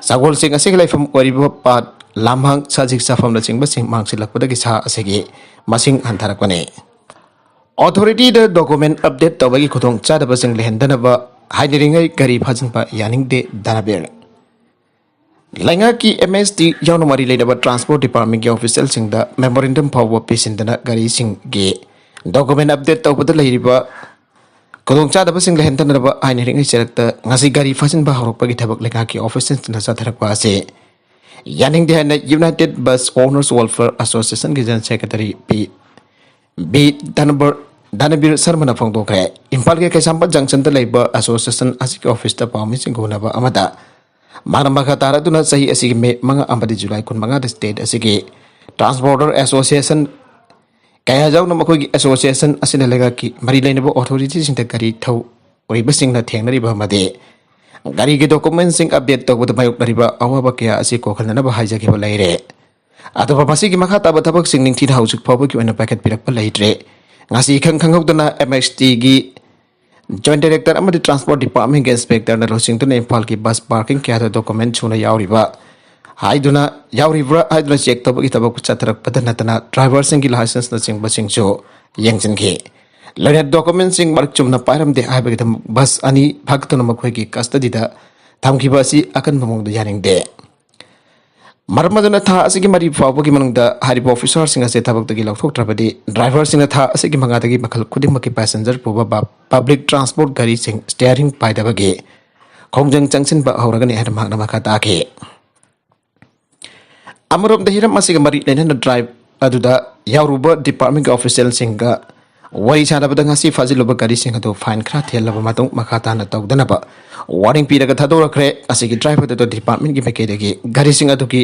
ꯁꯒꯣꯜꯁꯤꯡ ꯑꯁꯤꯒꯤ ꯂꯩꯐꯝ ꯑꯣꯏꯔꯤꯕ ꯄꯥꯠ, ꯂꯝꯍꯥꯡ, ꯁꯖꯤꯛ ꯆꯥꯐꯝꯅꯆꯤꯡꯕꯁꯤꯡ ꯃꯥꯡꯁꯤꯜꯂꯛꯄꯗꯒꯤ ꯁꯥ ꯑꯁꯤꯒꯤ ꯃꯁꯤꯡ ꯍꯟꯊꯔꯛꯄꯅꯤ꯫ Authorityꯗ document update ꯇꯧꯕꯒꯤ ꯈꯨꯗꯣꯡꯆꯥꯗꯕꯁꯤꯡ ꯂꯩꯍꯟꯗꯅꯕ ꯍꯥꯏꯅꯔꯤꯉꯩ ꯒꯥꯔꯤ ꯐꯥꯖꯤꯟꯕ ꯌꯥꯅꯤꯡꯗꯦ ꯙꯅꯕꯤꯔ꯫ ꯂꯩꯉꯥꯛꯀꯤ ꯑꯦꯝ ꯑꯦꯁ ꯇꯤ ꯌꯥꯎꯅ ꯃꯔꯤ ꯂꯩꯅꯕ ꯇ꯭ꯔꯥꯟꯁꯄꯣꯔꯠ ꯗꯤꯄꯥꯔꯠꯃꯦꯟꯒꯤ ꯑꯣꯐꯤꯁꯤꯌꯦꯜꯁꯤꯡꯗ ꯃꯦꯃꯣꯔꯦꯟꯗꯝ ꯐꯥꯎꯕ ꯄꯤꯁꯤꯟꯗꯅ ꯒꯥꯔꯤꯁꯤꯡꯒꯤ ꯗꯣꯀꯨꯃꯦꯟ ꯑꯞꯗꯦꯠ ꯇꯧꯕꯗ ꯂꯩꯔꯤꯕ ꯈꯨꯗꯣꯡꯆꯥꯗꯕꯁꯤꯡ ꯂꯩꯍꯟꯗꯅꯕ ꯍꯥꯏꯅꯔꯤꯉꯩ ꯆꯔꯛꯇ ꯉꯁꯤ ꯒꯥꯔꯤ ꯐꯥꯖꯤꯟꯕ ꯍꯧꯔꯛꯄꯒꯤ ꯊꯕꯛ ꯂꯩꯉꯥꯛꯀꯤ ꯑꯣꯐꯤꯁꯤꯌꯦꯜꯁꯤꯡꯅ ꯆꯠꯊꯔꯛꯄ ꯑꯁꯤ ꯌꯥꯅꯤꯡꯗꯦ ꯍꯥꯏꯅ ꯌꯨꯅꯥꯏꯇꯦꯠ ꯕꯁ ꯑꯣꯅꯔꯁ ꯋꯦꯜꯐꯤꯌꯔ ꯑꯦꯁꯣꯁꯤꯌꯦꯁꯟꯒꯤ general secretary P B Dhanabar Dhanbir ꯁꯔꯃꯅ ꯐꯣꯡꯗꯣꯛꯈ꯭ꯔꯦ꯫ ꯏꯝꯐꯥꯜꯒꯤ ꯀꯩꯁꯥꯝꯄꯥꯠ ꯖꯪꯁꯟꯗ ꯂꯩꯕ ꯑꯦꯁꯣꯁꯤꯌꯦꯁꯟ ꯑꯁꯤꯒꯤ ꯑꯣꯐꯤꯁꯇ ꯄꯥꯎꯃꯤꯁꯤꯡꯒ ꯎꯅꯕ ꯑꯃꯗ ꯃꯥꯅ ꯃꯈꯥ ꯇꯥꯔꯗꯨꯅ ꯆꯍꯤ ꯑꯁꯤꯒꯤ ꯃꯦ ꯃꯉꯥ ꯑꯃꯗꯤ ꯖꯨꯂꯥꯏ ꯀꯨꯟꯃꯉꯥꯗ ꯁ꯭ꯇꯦꯠ ꯑꯁꯤꯒꯤ ꯇ꯭ꯔꯥꯟꯁꯄꯣꯔꯇꯔ ꯑꯦꯁꯣꯁꯤꯌꯦꯁꯟ ꯀꯌꯥ ꯌꯥꯎꯅ ꯃꯈꯣꯏꯒꯤ ꯑꯦꯁꯣꯁꯤꯌꯦꯁꯟ ꯑꯁꯤꯅ ꯂꯩꯉꯥꯛꯀꯤ ꯃꯔꯤ ꯂꯩꯅꯕ ꯑꯣꯊꯣꯔꯤꯇꯤꯁꯤꯡꯗ ꯒꯥꯔꯤ ꯊꯧꯔꯤꯕꯁꯤꯡꯅ ꯊꯦꯡꯅꯔꯤꯕ ꯑꯃꯗꯤ ꯒꯥꯔꯤꯒꯤ ꯗꯣꯀꯨꯃꯦꯟꯁꯤꯡ ꯑꯞꯗꯦꯠ ꯇꯧꯕꯗ ꯃꯥꯌꯣꯛꯅꯔꯤꯕ ꯑꯋꯥꯕ ꯀꯌꯥ ꯑꯁꯤ ꯀꯣꯛꯍꯟꯅꯅꯕ ꯍꯥꯏꯖꯈꯤꯕ ꯂꯩꯔꯦ꯫ ꯑꯗꯨꯕꯨ ꯃꯁꯤꯒꯤ ꯃꯈꯥ ꯇꯥꯕ ꯊꯕꯛꯁꯤꯡ ꯅꯤꯡꯊꯤꯅ ꯍꯧꯖꯤꯛ ꯐꯥꯎꯕꯒꯤ ꯑꯣꯏꯅ ꯄꯥꯏꯈꯠꯄꯤꯔꯛꯄ ꯂꯩꯇ꯭ꯔꯦ꯫ ꯉꯁꯤ ꯏꯈꯪ ꯈꯪꯍꯧꯗꯅ ꯑꯦꯝ ꯑꯦꯁ ꯇꯤꯒꯤ ꯖꯣꯏꯟꯠ ꯗꯥꯏꯔꯦꯛꯇꯔ ꯑꯃꯗꯤ ꯇ꯭ꯔꯥꯟꯁꯄꯣꯔꯠ ꯗꯤꯄꯥꯔꯠꯃꯦꯟꯒꯤ ꯏꯟꯁꯄꯦꯛꯇꯔꯅ ꯂꯨꯆꯤꯡꯗꯨꯅ ꯏꯝꯐꯥꯜꯒꯤ ꯕꯁ ꯄꯥꯔꯀꯤꯡ ꯀꯌꯥꯗ ꯗꯣꯀꯨꯃꯦꯟ ꯁꯨꯅ ꯌꯥꯎꯔꯤꯕ ꯍꯥꯏꯗꯨꯅ ꯌꯥꯎꯔꯤꯕ꯭ꯔꯥ ꯍꯥꯏꯗꯨꯅ ꯆꯦꯛ ꯇꯧꯕꯒꯤ ꯊꯕꯛ ꯆꯠꯊꯔꯛꯄꯗ ꯅꯠꯇꯅ ꯗ꯭ꯔꯥꯏꯚꯔꯁꯤꯡꯒꯤ ꯂꯥꯏꯁꯦꯟꯁꯅꯆꯤꯡꯕꯁꯤꯡꯁꯨ ꯌꯦꯡꯁꯤꯟꯈꯤ꯫ ꯂꯣꯏꯅ ꯗꯣꯀꯨꯃꯦꯟꯁꯤꯡ ꯃꯔꯤꯛ ꯆꯨꯝꯅ ꯄꯥꯏꯔꯝꯗꯦ ꯍꯥꯏꯕꯒꯤꯗꯃꯛ ꯕꯁ ꯑꯅꯤ ꯐꯥꯒꯠꯇꯨꯅ ꯃꯈꯣꯏꯒꯤ ꯀꯁꯇꯗꯤꯗ ꯊꯝꯈꯤꯕ ꯑꯁꯤ ꯑꯀꯟꯕ ꯃꯑꯣꯡꯗ ꯌꯥꯅꯤꯡꯗꯦ꯫ ꯃꯔꯝ ꯑꯗꯨꯅ ꯊꯥ ꯑꯁꯤꯒꯤ ꯃꯔꯤ ꯐꯥꯎꯕꯒꯤ ꯃꯅꯨꯡꯗ ꯍꯥꯏꯔꯤꯕ ꯑꯣꯐꯤꯁꯥꯔꯁꯤꯡ ꯑꯁꯤ ꯊꯕꯛꯇꯒꯤ ꯂꯧꯊꯣꯛꯇ꯭ꯔꯕꯗꯤ ꯗ꯭ꯔꯥꯏꯚꯔꯁꯤꯡꯅ ꯊꯥ ꯑꯁꯤꯒꯤ ꯃꯉꯥꯗꯒꯤ ꯃꯈꯜ ꯈꯨꯗꯤꯡꯃꯛꯀꯤ ꯄꯦꯁꯦꯟꯖꯔ ꯄꯨꯕ ꯕ-, ꯄꯕ꯭ꯂꯤꯛ ꯇ꯭ꯔꯥꯟꯁꯄꯣꯔꯠ ꯒꯥꯔꯤꯁꯤꯡ ꯁ꯭ꯇꯤꯌꯥꯔꯤꯡ ꯄꯥꯏꯗꯕꯒꯤ ꯈꯣꯡꯖꯪ ꯆꯪꯁꯤꯟꯕ ꯍꯧꯔꯒꯅꯤ ꯍꯥꯏꯅ ꯃꯍꯥꯛꯅ ꯃꯈꯥ ꯇꯥꯈꯤ꯫ ꯑꯃꯔꯣꯝꯗ ꯍꯤꯔꯝ ꯑꯁꯤꯒ ꯃꯔꯤ ꯂꯩꯅꯅ ꯗ꯭ꯔꯥꯏꯚ ꯑꯗꯨꯗ ꯌꯥꯎꯔꯨꯕ ꯗꯤꯄꯥꯔꯠꯃꯦꯟꯒꯤ ꯑꯣꯐꯤꯁꯤꯌꯦꯜꯁꯤꯡꯒ ꯋꯥꯔꯤ ꯁꯥꯟꯅꯕꯗ ꯉꯁꯤ ꯐꯥꯖꯤꯜꯂꯨꯕ ꯒꯥꯔꯤꯁꯤꯡ ꯑꯗꯨ ꯐꯥꯏꯟ ꯈꯔ ꯊꯤꯍꯜꯂꯕ ꯃꯇꯨꯡ ꯃꯈꯥ ꯇꯥꯅ ꯇꯧꯗꯅꯕ ꯋꯥꯔꯅꯤꯡ ꯄꯤꯔꯒ ꯊꯥꯗꯣꯔꯛꯈ꯭ꯔꯦ꯫ ꯑꯁꯤꯒꯤ ꯗ꯭ꯔꯥꯏꯚꯔ ꯑꯗꯨ ꯗꯤꯄꯥꯔꯠꯃꯦꯟꯒꯤ ꯃꯥꯏꯀꯩꯗꯒꯤ ꯒꯥꯔꯤꯁꯤꯡ ꯑꯗꯨꯒꯤ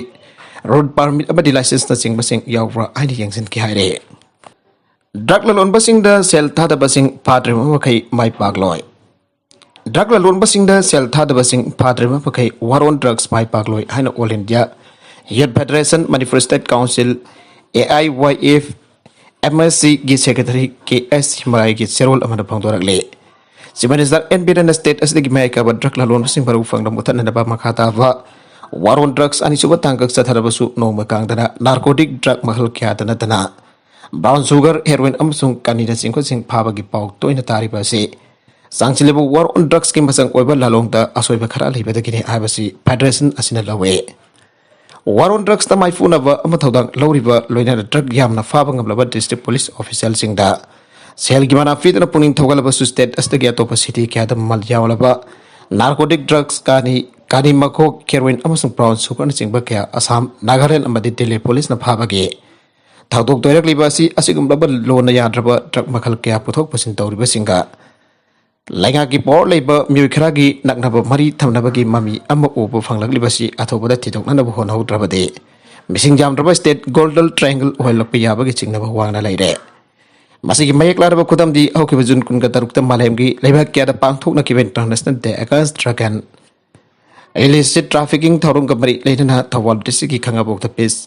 ꯔꯨꯠ ꯄꯥꯔꯃꯤꯠ ꯑꯃꯗꯤ ꯂꯥꯏꯁꯦꯟꯁꯅꯆꯤꯡꯕꯁꯤꯡ ꯌꯥꯎꯕ꯭ꯔꯥ ꯍꯥꯏꯅ ꯌꯦꯡꯁꯤꯟꯈꯤ ꯍꯥꯏꯔꯦ꯫ ꯗ꯭ꯔꯒ ꯂꯂꯣꯟꯕꯁꯤꯡꯗ ꯁꯦꯜ ꯊꯥꯗꯕꯁꯤꯡ ꯐꯥꯗ꯭ꯔꯤꯕ ꯃꯈꯩ ꯃꯥꯏ ꯄꯥꯛꯂꯣꯏ꯫ ꯗ꯭ꯔꯒ ꯂꯂꯣꯟꯕꯁꯤꯡꯗ ꯁꯦꯜ ꯊꯥꯗꯕꯁꯤꯡ ꯐꯥꯗ꯭ꯔꯤꯕ ꯃꯈꯩ ꯋꯥꯔ ꯑꯣꯟ ꯗ꯭ꯔꯒꯁ ꯃꯥꯏ ꯄꯥꯛꯂꯣꯏ ꯍꯥꯏꯅ all India youth federation, Manipur state council, A I Y F, M S ꯁꯤꯒꯤ ꯁꯦꯀ꯭ꯔꯦꯇꯔꯤ ꯀꯦ ꯑꯦꯁ ꯁꯤꯃꯔꯥꯏꯒꯤ ꯆꯦꯔꯣꯜ ꯑꯃꯗ ꯐꯣꯡꯗꯣꯔꯛꯂꯤ꯫ ꯆꯤꯐ ꯃꯤꯅꯤꯁꯇꯔ ꯑꯦꯟ ꯕꯤꯔꯦꯟꯅ ꯁ꯭ꯇꯦꯠ ꯑꯁꯤꯗꯒꯤ ꯃꯌꯥꯏ ꯀꯥꯕ ꯗ꯭ꯔꯒ ꯂꯂꯣꯟꯕꯁꯤꯡ ꯃꯔꯨ ꯐꯪꯅꯕ ꯃꯨꯊꯠꯅꯅꯕ ꯃꯈꯥ ꯇꯥꯕ ꯋꯥꯔ ꯑꯣꯟ ꯗ꯭ꯔꯒꯁ ꯑꯅꯤꯁꯨꯕ ꯇꯥꯡꯀꯛ ꯆꯠꯊꯔꯕꯁꯨ ꯅꯣꯡꯃ ꯀꯥꯡꯗꯅ ꯅꯥꯔꯀꯣꯇꯤꯛ ꯗ꯭ꯔꯒ ꯃꯈꯜ ꯀꯌꯥꯗ ꯅꯠꯇꯅ ꯕ꯭ꯔꯥꯎꯟ ꯁꯨꯒꯔ, ꯍꯦꯔꯣꯏꯟ ꯑꯃꯁꯨꯡ ꯀꯥꯅꯤꯅꯆꯤꯡꯕꯁꯤꯡ ꯐꯥꯕꯒꯤ ꯄꯥꯎ ꯇꯣꯏꯅ ꯇꯥꯔꯤꯕ ꯑꯁꯤ ꯆꯥꯡꯁꯤꯜꯂꯤꯕ war on drugsꯀꯤ ꯃꯆꯪ ꯑꯣꯏꯕ ꯂꯥꯂꯣꯡꯗ ꯑꯁꯣꯏꯕ ꯈꯔ ꯂꯩꯕꯗꯒꯤꯅꯤ ꯍꯥꯏꯕꯁꯤ federation ꯑꯁꯤꯅ ꯂꯧꯏ꯫ War on drugsꯇ ꯃꯥꯏꯄꯨꯅꯕ ꯑꯃ ꯊꯧꯗꯥꯡ ꯂꯧꯔꯤꯕ, ꯂꯣꯏꯅꯅ drug ꯌꯥꯝꯅ ꯐꯥꯕ ꯉꯝꯂꯕ district police officialꯁꯤꯡꯗ ꯁꯦꯜꯒꯤ ꯃꯅꯥ ꯄꯤꯗꯨꯅ ꯄꯨꯛꯅꯤꯡ ꯊꯧꯒꯠꯂꯕꯁꯨ, state ꯑꯁꯤꯗꯒꯤ ꯑꯇꯣꯞꯄ city ꯀꯌꯥꯗ ꯃꯃꯜ ꯌꯥꯎꯂꯕ narcotic drugs ꯀꯥꯅꯤ, ꯀꯥꯅꯤ ꯃꯈꯣꯛ, heroin ꯑꯃꯁꯨꯡ brown sugarꯅꯆꯤꯡꯕ ꯀꯌꯥ ꯑꯁꯥꯝ, ꯅꯥꯒꯥꯂꯦꯟ ꯑꯃꯗꯤ ꯗꯤꯜꯂꯤ policeꯅ ꯐꯥꯕꯒꯤ ꯊꯧꯗꯣꯛ ꯊꯣꯏꯔꯛꯂꯤꯕ ꯑꯁꯤ ꯑꯁꯤꯒꯨꯝꯂꯕ ꯂꯣꯟꯅ ꯌꯥꯗ꯭ꯔꯕ drug ꯃꯈꯜ ꯀꯌꯥ ꯄꯨꯊꯣꯛ ꯄꯨꯁꯤꯟ ꯇꯧꯔꯤꯕꯁꯤꯡꯒ ꯂꯩꯉꯥꯛꯀꯤ power ꯂꯩꯕ ꯃꯤꯑꯣꯏ ꯈꯔꯒꯤ ꯅꯛꯅꯕ ꯃꯔꯤ ꯊꯝꯅꯕꯒꯤ ꯃꯃꯤ ꯑꯃ ꯎꯕ ꯐꯪꯂꯛꯂꯤꯕꯁꯤ ꯑꯊꯨꯕꯗ ꯊꯤꯗꯣꯛꯅꯅꯕ ꯍꯣꯠꯅꯍꯧꯗ꯭ꯔꯕꯗꯤ ꯃꯤꯁꯤꯡ ꯌꯥꯝꯗ꯭ꯔꯕ state golden triangle ꯑꯣꯏꯍꯜꯂꯛꯄ ꯌꯥꯕꯒꯤ ꯆꯤꯡꯅꯕ ꯋꯥꯡꯅ ꯂꯩꯔꯦ꯫ ꯃꯁꯤꯒꯤ ꯃꯌꯦꯛ ꯂꯥꯔꯕ ꯈꯨꯗꯝꯗꯤ ꯍꯧꯈꯤꯕ June ꯀꯨꯟꯒ ꯇꯔꯨꯛꯇ ꯃꯥꯂꯦꯝꯒꯤ ꯂꯩꯕꯥꯛ ꯀꯌꯥꯗ ꯄꯥꯡꯊꯣꯛꯅꯈꯤꯕ International Day Against Drug and Illicit Trafficking ꯊꯧꯔꯝꯒ ꯃꯔꯤ ꯂꯩꯅꯅ Thoubal districtꯀꯤ ꯈꯥꯉꯕꯣꯛꯇ Peace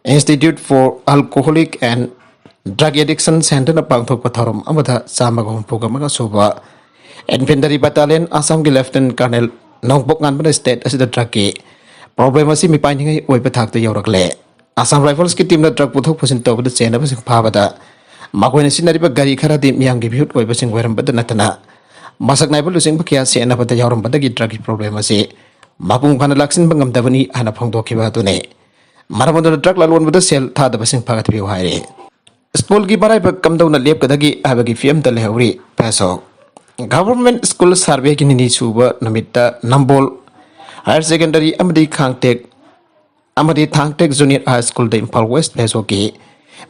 Institute for Alcoholic and Drug Addiction Centerꯅ ꯄꯥꯡꯊꯣꯛꯄ ꯊꯧꯔꯝ ꯑꯃꯗ ꯆꯥꯝꯃꯒ ꯍꯨꯝꯐꯨꯒ ꯃꯉꯥ ꯁꯨꯕ Infantry Battalion ꯑꯁꯥꯝꯒꯤ Lieutenant Colonel ꯅꯣꯡꯄꯣꯛ ꯉꯥꯟꯕꯅ state ꯑꯁꯤꯗ drugꯀꯤ problem ꯑꯁꯤ ꯃꯤꯄꯥꯏꯅꯤꯡꯉꯥꯏ ꯑꯣꯏꯕ ꯊꯥꯛꯇ ꯌꯧꯔꯛꯂꯦ꯫ Assam Riflesꯀꯤ teamꯅ drug ꯄꯨꯊꯣꯛ ꯄꯨꯁꯤꯟ ꯇꯧꯕꯗ ꯆꯦꯟꯅꯕꯁꯤꯡ ꯐꯥꯕꯗ ꯃꯈꯣꯏꯅ ꯁꯤꯖꯤꯟꯅꯔꯤꯕ ꯒꯥꯔꯤ ꯈꯔꯗꯤ ꯃꯤꯌꯥꯝꯒꯤ ꯃꯤꯍꯨꯠ ꯑꯣꯏꯕꯁꯤꯡ ꯑꯣꯏꯔꯝꯕꯗ ꯅꯠꯇꯅ ꯃꯁꯛ ꯅꯥꯏꯕ ꯂꯨꯆꯤꯡꯕ ꯀꯌꯥ ꯆꯦꯟꯅꯕꯗ ꯌꯥꯎꯔꯝꯕꯗꯒꯤ drugꯀꯤ problem ꯑꯁꯤ ꯃꯄꯨꯡ ꯐꯥꯅ ꯂꯥꯛꯁꯤꯟꯕ ꯉꯝꯗꯕꯅꯤ ꯍꯥꯏꯅ ꯐꯣꯡꯗꯣꯛꯈꯤꯕ ꯑꯗꯨꯅꯤ꯫ ꯃꯔꯝ ꯑꯗꯨꯅ drug ꯂꯂꯣꯟꯕꯗ ꯁꯦꯜ ꯊꯥꯗꯕꯁꯤꯡ ꯐꯥꯒꯠꯄꯤꯌꯨ ꯍꯥꯏꯔꯤ꯫ Schoolꯒꯤ ꯃꯔꯥꯏꯕꯛ ꯀꯝꯗꯧꯅ ꯂꯦꯞꯀꯗꯒꯦ ꯍꯥꯏꯕꯒꯤ ꯐꯤꯕꯝꯗ ꯂꯩꯍꯧꯔꯤ ꯐꯦꯁꯣꯛ꯫ Government School Surveyꯒꯤ ꯅꯤꯅꯤ ꯁꯨꯕ ꯅꯨꯃꯤꯠꯇ ꯅꯝꯕꯣꯜ Higher Secondary ꯑꯃꯗꯤ ꯈꯥꯡꯇꯦꯛ ꯑꯃꯗꯤ ꯊꯥꯡꯇꯦꯛ Junior High Schoolꯗ ꯏꯝꯐꯥꯜ West ꯐꯦꯁꯣꯛꯀꯤ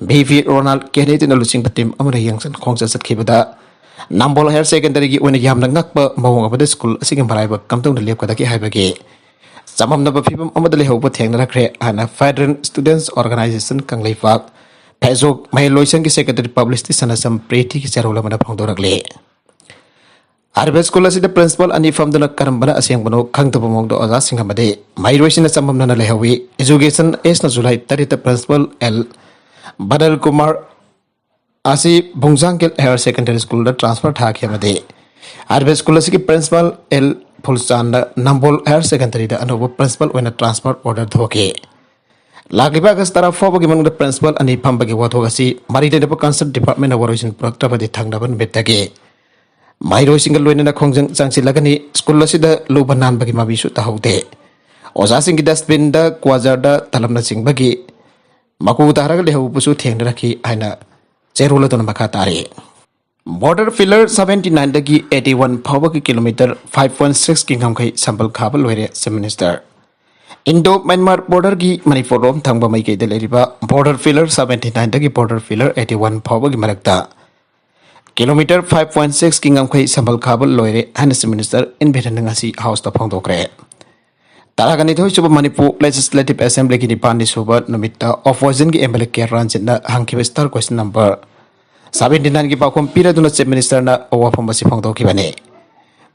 ꯚꯤ ꯚꯤ ꯔꯣꯅꯥꯜ ꯀꯦꯅꯦꯗꯤꯅ ꯂꯨꯆꯤꯡꯕ team ꯑꯃꯅ ꯌꯦꯡꯁꯤꯟ ꯈꯣꯡꯆꯠ ꯆꯠꯈꯤꯕꯗ ꯅꯝꯕꯣꯜ Higher Secondaryꯒꯤ ꯑꯣꯏꯅ ꯌꯥꯝꯅ ꯉꯛꯄ ꯃꯑꯣꯡ ꯑꯃꯗ school ꯑꯁꯤꯒꯤ ꯃꯔꯥꯏꯕꯛ ꯀꯝꯗꯧꯅ ꯂꯦꯞꯀꯗꯒꯦ ꯍꯥꯏꯕꯒꯤ ꯆꯃꯝꯅꯕ ꯐꯤꯕꯝ ꯑꯃꯗ ꯂꯩꯍꯧꯕ ꯊꯦꯡꯅꯔꯛꯈ꯭ꯔꯦ ꯍꯥꯏꯅ Federal Students Organisation Kangleipak ꯐꯦꯁꯣꯛ ꯃꯍꯩꯂꯣꯏꯁꯪꯒꯤ secretary publicity ꯁꯅꯥꯆꯝ ꯄ꯭ꯔꯤꯇꯤꯒꯤ ꯆꯦꯔꯣꯜ ꯑꯃꯅ ꯐꯣꯡꯗꯣꯔꯛꯂꯤ꯫ ꯍꯥꯏꯔꯤꯕ school ꯑꯁꯤꯗ principal ꯑꯅꯤ ꯐꯝꯗꯨꯅ ꯀꯔꯝꯕꯅ ꯑꯁꯦꯡꯕꯅꯣ ꯈꯪꯗꯕ ꯃꯑꯣꯡꯗ ꯑꯣꯖꯥꯁꯤꯡ ꯑꯃꯗꯤ ꯃꯍꯩꯔꯣꯏꯁꯤꯡꯅ ꯆꯃꯝꯅꯅ ꯂꯩꯍꯧꯏ꯫ Education Ageꯅ July ꯇꯔꯦꯠꯇ principal ꯑꯦꯜ ꯕꯗꯜ ꯀꯨꯃꯥꯔ ꯑꯁꯤ ꯚꯨꯡꯖꯥꯡꯒꯤꯜ Higher Secondary Schoolꯗ transfer ꯊꯥꯈꯤ ꯑꯃꯗꯤ ꯍꯥꯏꯔꯤꯕ school ꯑꯁꯤꯒꯤ principal ꯑꯦꯜ ꯐꯨꯜꯆꯥꯟꯗ ꯅꯝꯕꯣꯜ Higher Secondaryꯗ ꯑꯅꯧꯕ principal ꯑꯣꯏꯅ transfer order ꯊꯣꯛꯈꯤ꯫ ꯂꯥꯛꯂꯤꯕ August ꯇꯔꯥ ꯐꯥꯎꯕꯒꯤ ꯃꯅꯨꯡꯗ principal ꯑꯅꯤ ꯐꯝꯕꯒꯤ ꯋꯥꯊꯣꯛ ꯑꯁꯤ ꯃꯔꯤ ꯂꯩꯅꯕ concerned departmentꯅ ꯋꯥꯔꯣꯏꯁꯤꯟ ꯄꯨꯔꯛꯇ꯭ꯔꯕꯗꯤ ꯊꯪꯅꯕ ꯅꯨꯃꯤꯠꯇꯒꯤ ꯃꯍꯩꯔꯣꯏꯁꯤꯡꯒ ꯂꯣꯏꯅꯅ ꯈꯣꯡꯖꯪ ꯆꯪꯁꯤꯜꯂꯒꯅꯤ꯫ ꯁ꯭ꯀꯨꯜ ꯑꯁꯤꯗ ꯂꯨꯕ ꯅꯥꯟꯕꯒꯤ ꯃꯃꯤꯁꯨ ꯇꯥꯍꯧꯗꯦ꯫ ꯑꯣꯖꯥꯁꯤꯡꯒꯤ ꯗꯁꯕꯤꯟꯗ, ꯀ꯭ꯋꯥꯖꯔꯗ, ꯇꯂꯞꯅꯆꯤꯡꯕꯒꯤ ꯃꯀꯨ ꯇꯥꯔꯒ ꯂꯩꯍꯧꯕꯁꯨ ꯊꯦꯡꯅꯔꯛꯈꯤ ꯍꯥꯏꯅ ꯆꯦꯔꯣꯜ ꯑꯗꯨꯅ ꯃꯈꯥ ꯇꯥꯔꯤ꯫ Border pillar seventy nine ꯗꯒꯤ eighty one ꯐꯥꯎꯕꯒꯤ ꯀꯤꯂꯣꯃꯤꯇꯔ five point six ꯀꯤ ꯉꯝꯈꯩ ꯁꯝꯕꯜ ꯈꯥꯕ ꯂꯣꯏꯔꯦ, Chief Minister꯫ Indo Myanmar border ꯒꯤ ꯃꯅꯤꯄꯨꯔ ꯔꯣꯝ ꯊꯪꯕ ꯃꯥꯏꯀꯩꯗ ꯂꯩꯔꯤꯕ border pillar seventy nine ꯗꯒꯤ border pillar eighty one ꯐꯥꯎꯕꯒꯤ ꯃꯔꯛꯇ ꯀꯤꯂꯣꯃꯤꯇꯔ five point six ꯀꯤ ꯉꯝꯈꯩ ꯁꯝꯕꯜ ꯈꯥꯕ ꯂꯣꯏꯔꯦ ꯍꯥꯏꯅ Chief Minister N ꯕꯤꯔꯦꯟꯅ ꯉꯁꯤ House ꯇ ꯐꯣꯡꯗꯣꯛꯈ꯭ꯔꯦ꯫ ꯇꯔꯥꯒ ꯅꯤꯊꯣꯏ ꯁꯨꯕ ꯃꯅꯤꯄꯨꯔ Legislative Assembly ꯒꯤ ꯅꯤꯄꯥꯜꯅꯤ ꯁꯨꯕ ꯅꯨꯃꯤꯠꯇ Opposition ꯒꯤ M L A K ꯔꯟꯖꯤꯠꯅ ꯍꯪꯈꯤꯕ Star Question number seventy nine ꯒꯤ ꯄꯥꯎꯈꯨꯝ ꯄꯤꯔꯗꯨꯅ Chief Minister ꯅ ꯋꯥꯐꯝ ꯑꯁꯤ ꯐꯣꯡꯗꯣꯛꯈꯤꯕꯅꯤ꯫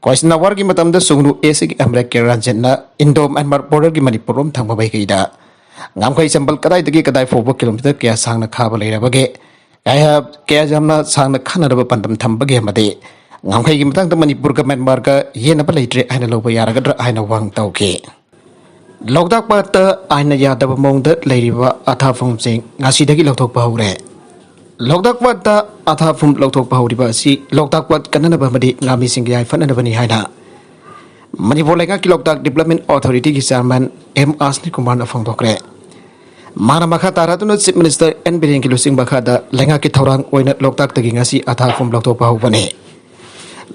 Question hour ꯒꯤ ꯃꯇꯝꯗ ꯁꯨꯒꯅꯨ ꯑꯦ ꯁꯤ ꯒꯤ M L A K ꯔꯟꯖꯤꯠꯅ Indo Myanmar border ꯒꯤ ꯃꯅꯤꯄꯨꯔ ꯔꯣꯝ ꯊꯪꯕ ꯃꯥꯏꯀꯩꯗ ꯉꯝꯈꯩ ꯁꯝꯕꯜ ꯀꯗꯥꯏꯗꯒꯤ ꯀꯗꯥꯏ ꯐꯥꯎꯕ ꯀꯤꯂꯣꯃꯤꯇꯔ ꯀꯌꯥ ꯁꯥꯡꯅ ꯈꯥꯕ ꯂꯩꯔꯕꯒꯦ, ꯀꯌꯥ, ꯀꯌꯥ ꯌꯥꯝꯅ ꯁꯥꯡꯅ ꯈꯥꯅꯅꯕ ꯄꯥꯟꯗꯝ ꯊꯝꯕꯒꯦ ꯑꯃꯗꯤ ꯉꯝꯈꯩꯒꯤ ꯃꯇꯥꯡꯗ ꯃꯅꯤꯄꯨꯔꯒ ꯃ꯭ꯌꯥꯟꯃꯥꯔꯒ ꯌꯦꯟꯅꯕ ꯂꯩꯇ꯭ꯔꯦ ꯍꯥꯏꯅ ꯂꯧꯕ ꯌꯥꯔꯒꯗ꯭ꯔꯥ ꯍꯥꯏꯅ ꯋꯥꯍꯪ ꯇꯧꯈꯤ꯫ ꯂꯣꯛꯇꯥꯛ ꯄꯥꯠꯇ ꯑꯥꯏꯟꯅ ꯌꯥꯗꯕ ꯃꯑꯣꯡꯗ ꯂꯩꯔꯤꯕ ꯑꯊꯥꯐꯝꯁꯤꯡ ꯉꯁꯤꯗꯒꯤ ꯂꯧꯊꯣꯛꯄ ꯍꯧꯔꯦ꯫ ꯂꯣꯛꯇꯥꯛ ꯄꯥꯠꯇ ꯑꯊꯥꯐꯝ ꯂꯧꯊꯣꯛꯄ ꯍꯧꯔꯤꯕ ꯑꯁꯤ ꯂꯣꯛꯇꯥꯛ ꯄꯥꯠ ꯀꯟꯅꯅꯕ ꯑꯃꯗꯤ ꯉꯥꯃꯤꯁꯤꯡꯒꯤ ꯌꯥꯏꯐꯅꯅꯕꯅꯤ ꯍꯥꯏꯅ ꯃꯅꯤꯄꯨꯔ ꯂꯩꯉꯥꯛꯀꯤ Loktap Development Authority ꯒꯤ Chairman M ꯑꯁꯅꯤ ꯀꯨꯃꯥꯔꯅ ꯐꯣꯡꯗꯣꯛꯈ꯭ꯔꯦ꯫ ꯃꯥꯅ ꯃꯈꯥ ꯇꯥꯔꯗꯨꯅ Chief Minister N ꯕꯤꯔꯦꯟꯒꯤ ꯂꯨꯆꯤꯡ ꯃꯈꯥꯗ ꯂꯩꯉꯥꯛꯀꯤ ꯊꯧꯔꯥꯡ ꯑꯣꯏꯅ ꯂꯣꯛꯇꯥꯛꯇꯒꯤ ꯉꯁꯤ ꯑꯊꯥꯐꯝ ꯂꯧꯊꯣꯛꯄ ꯍꯧꯕꯅꯤ꯫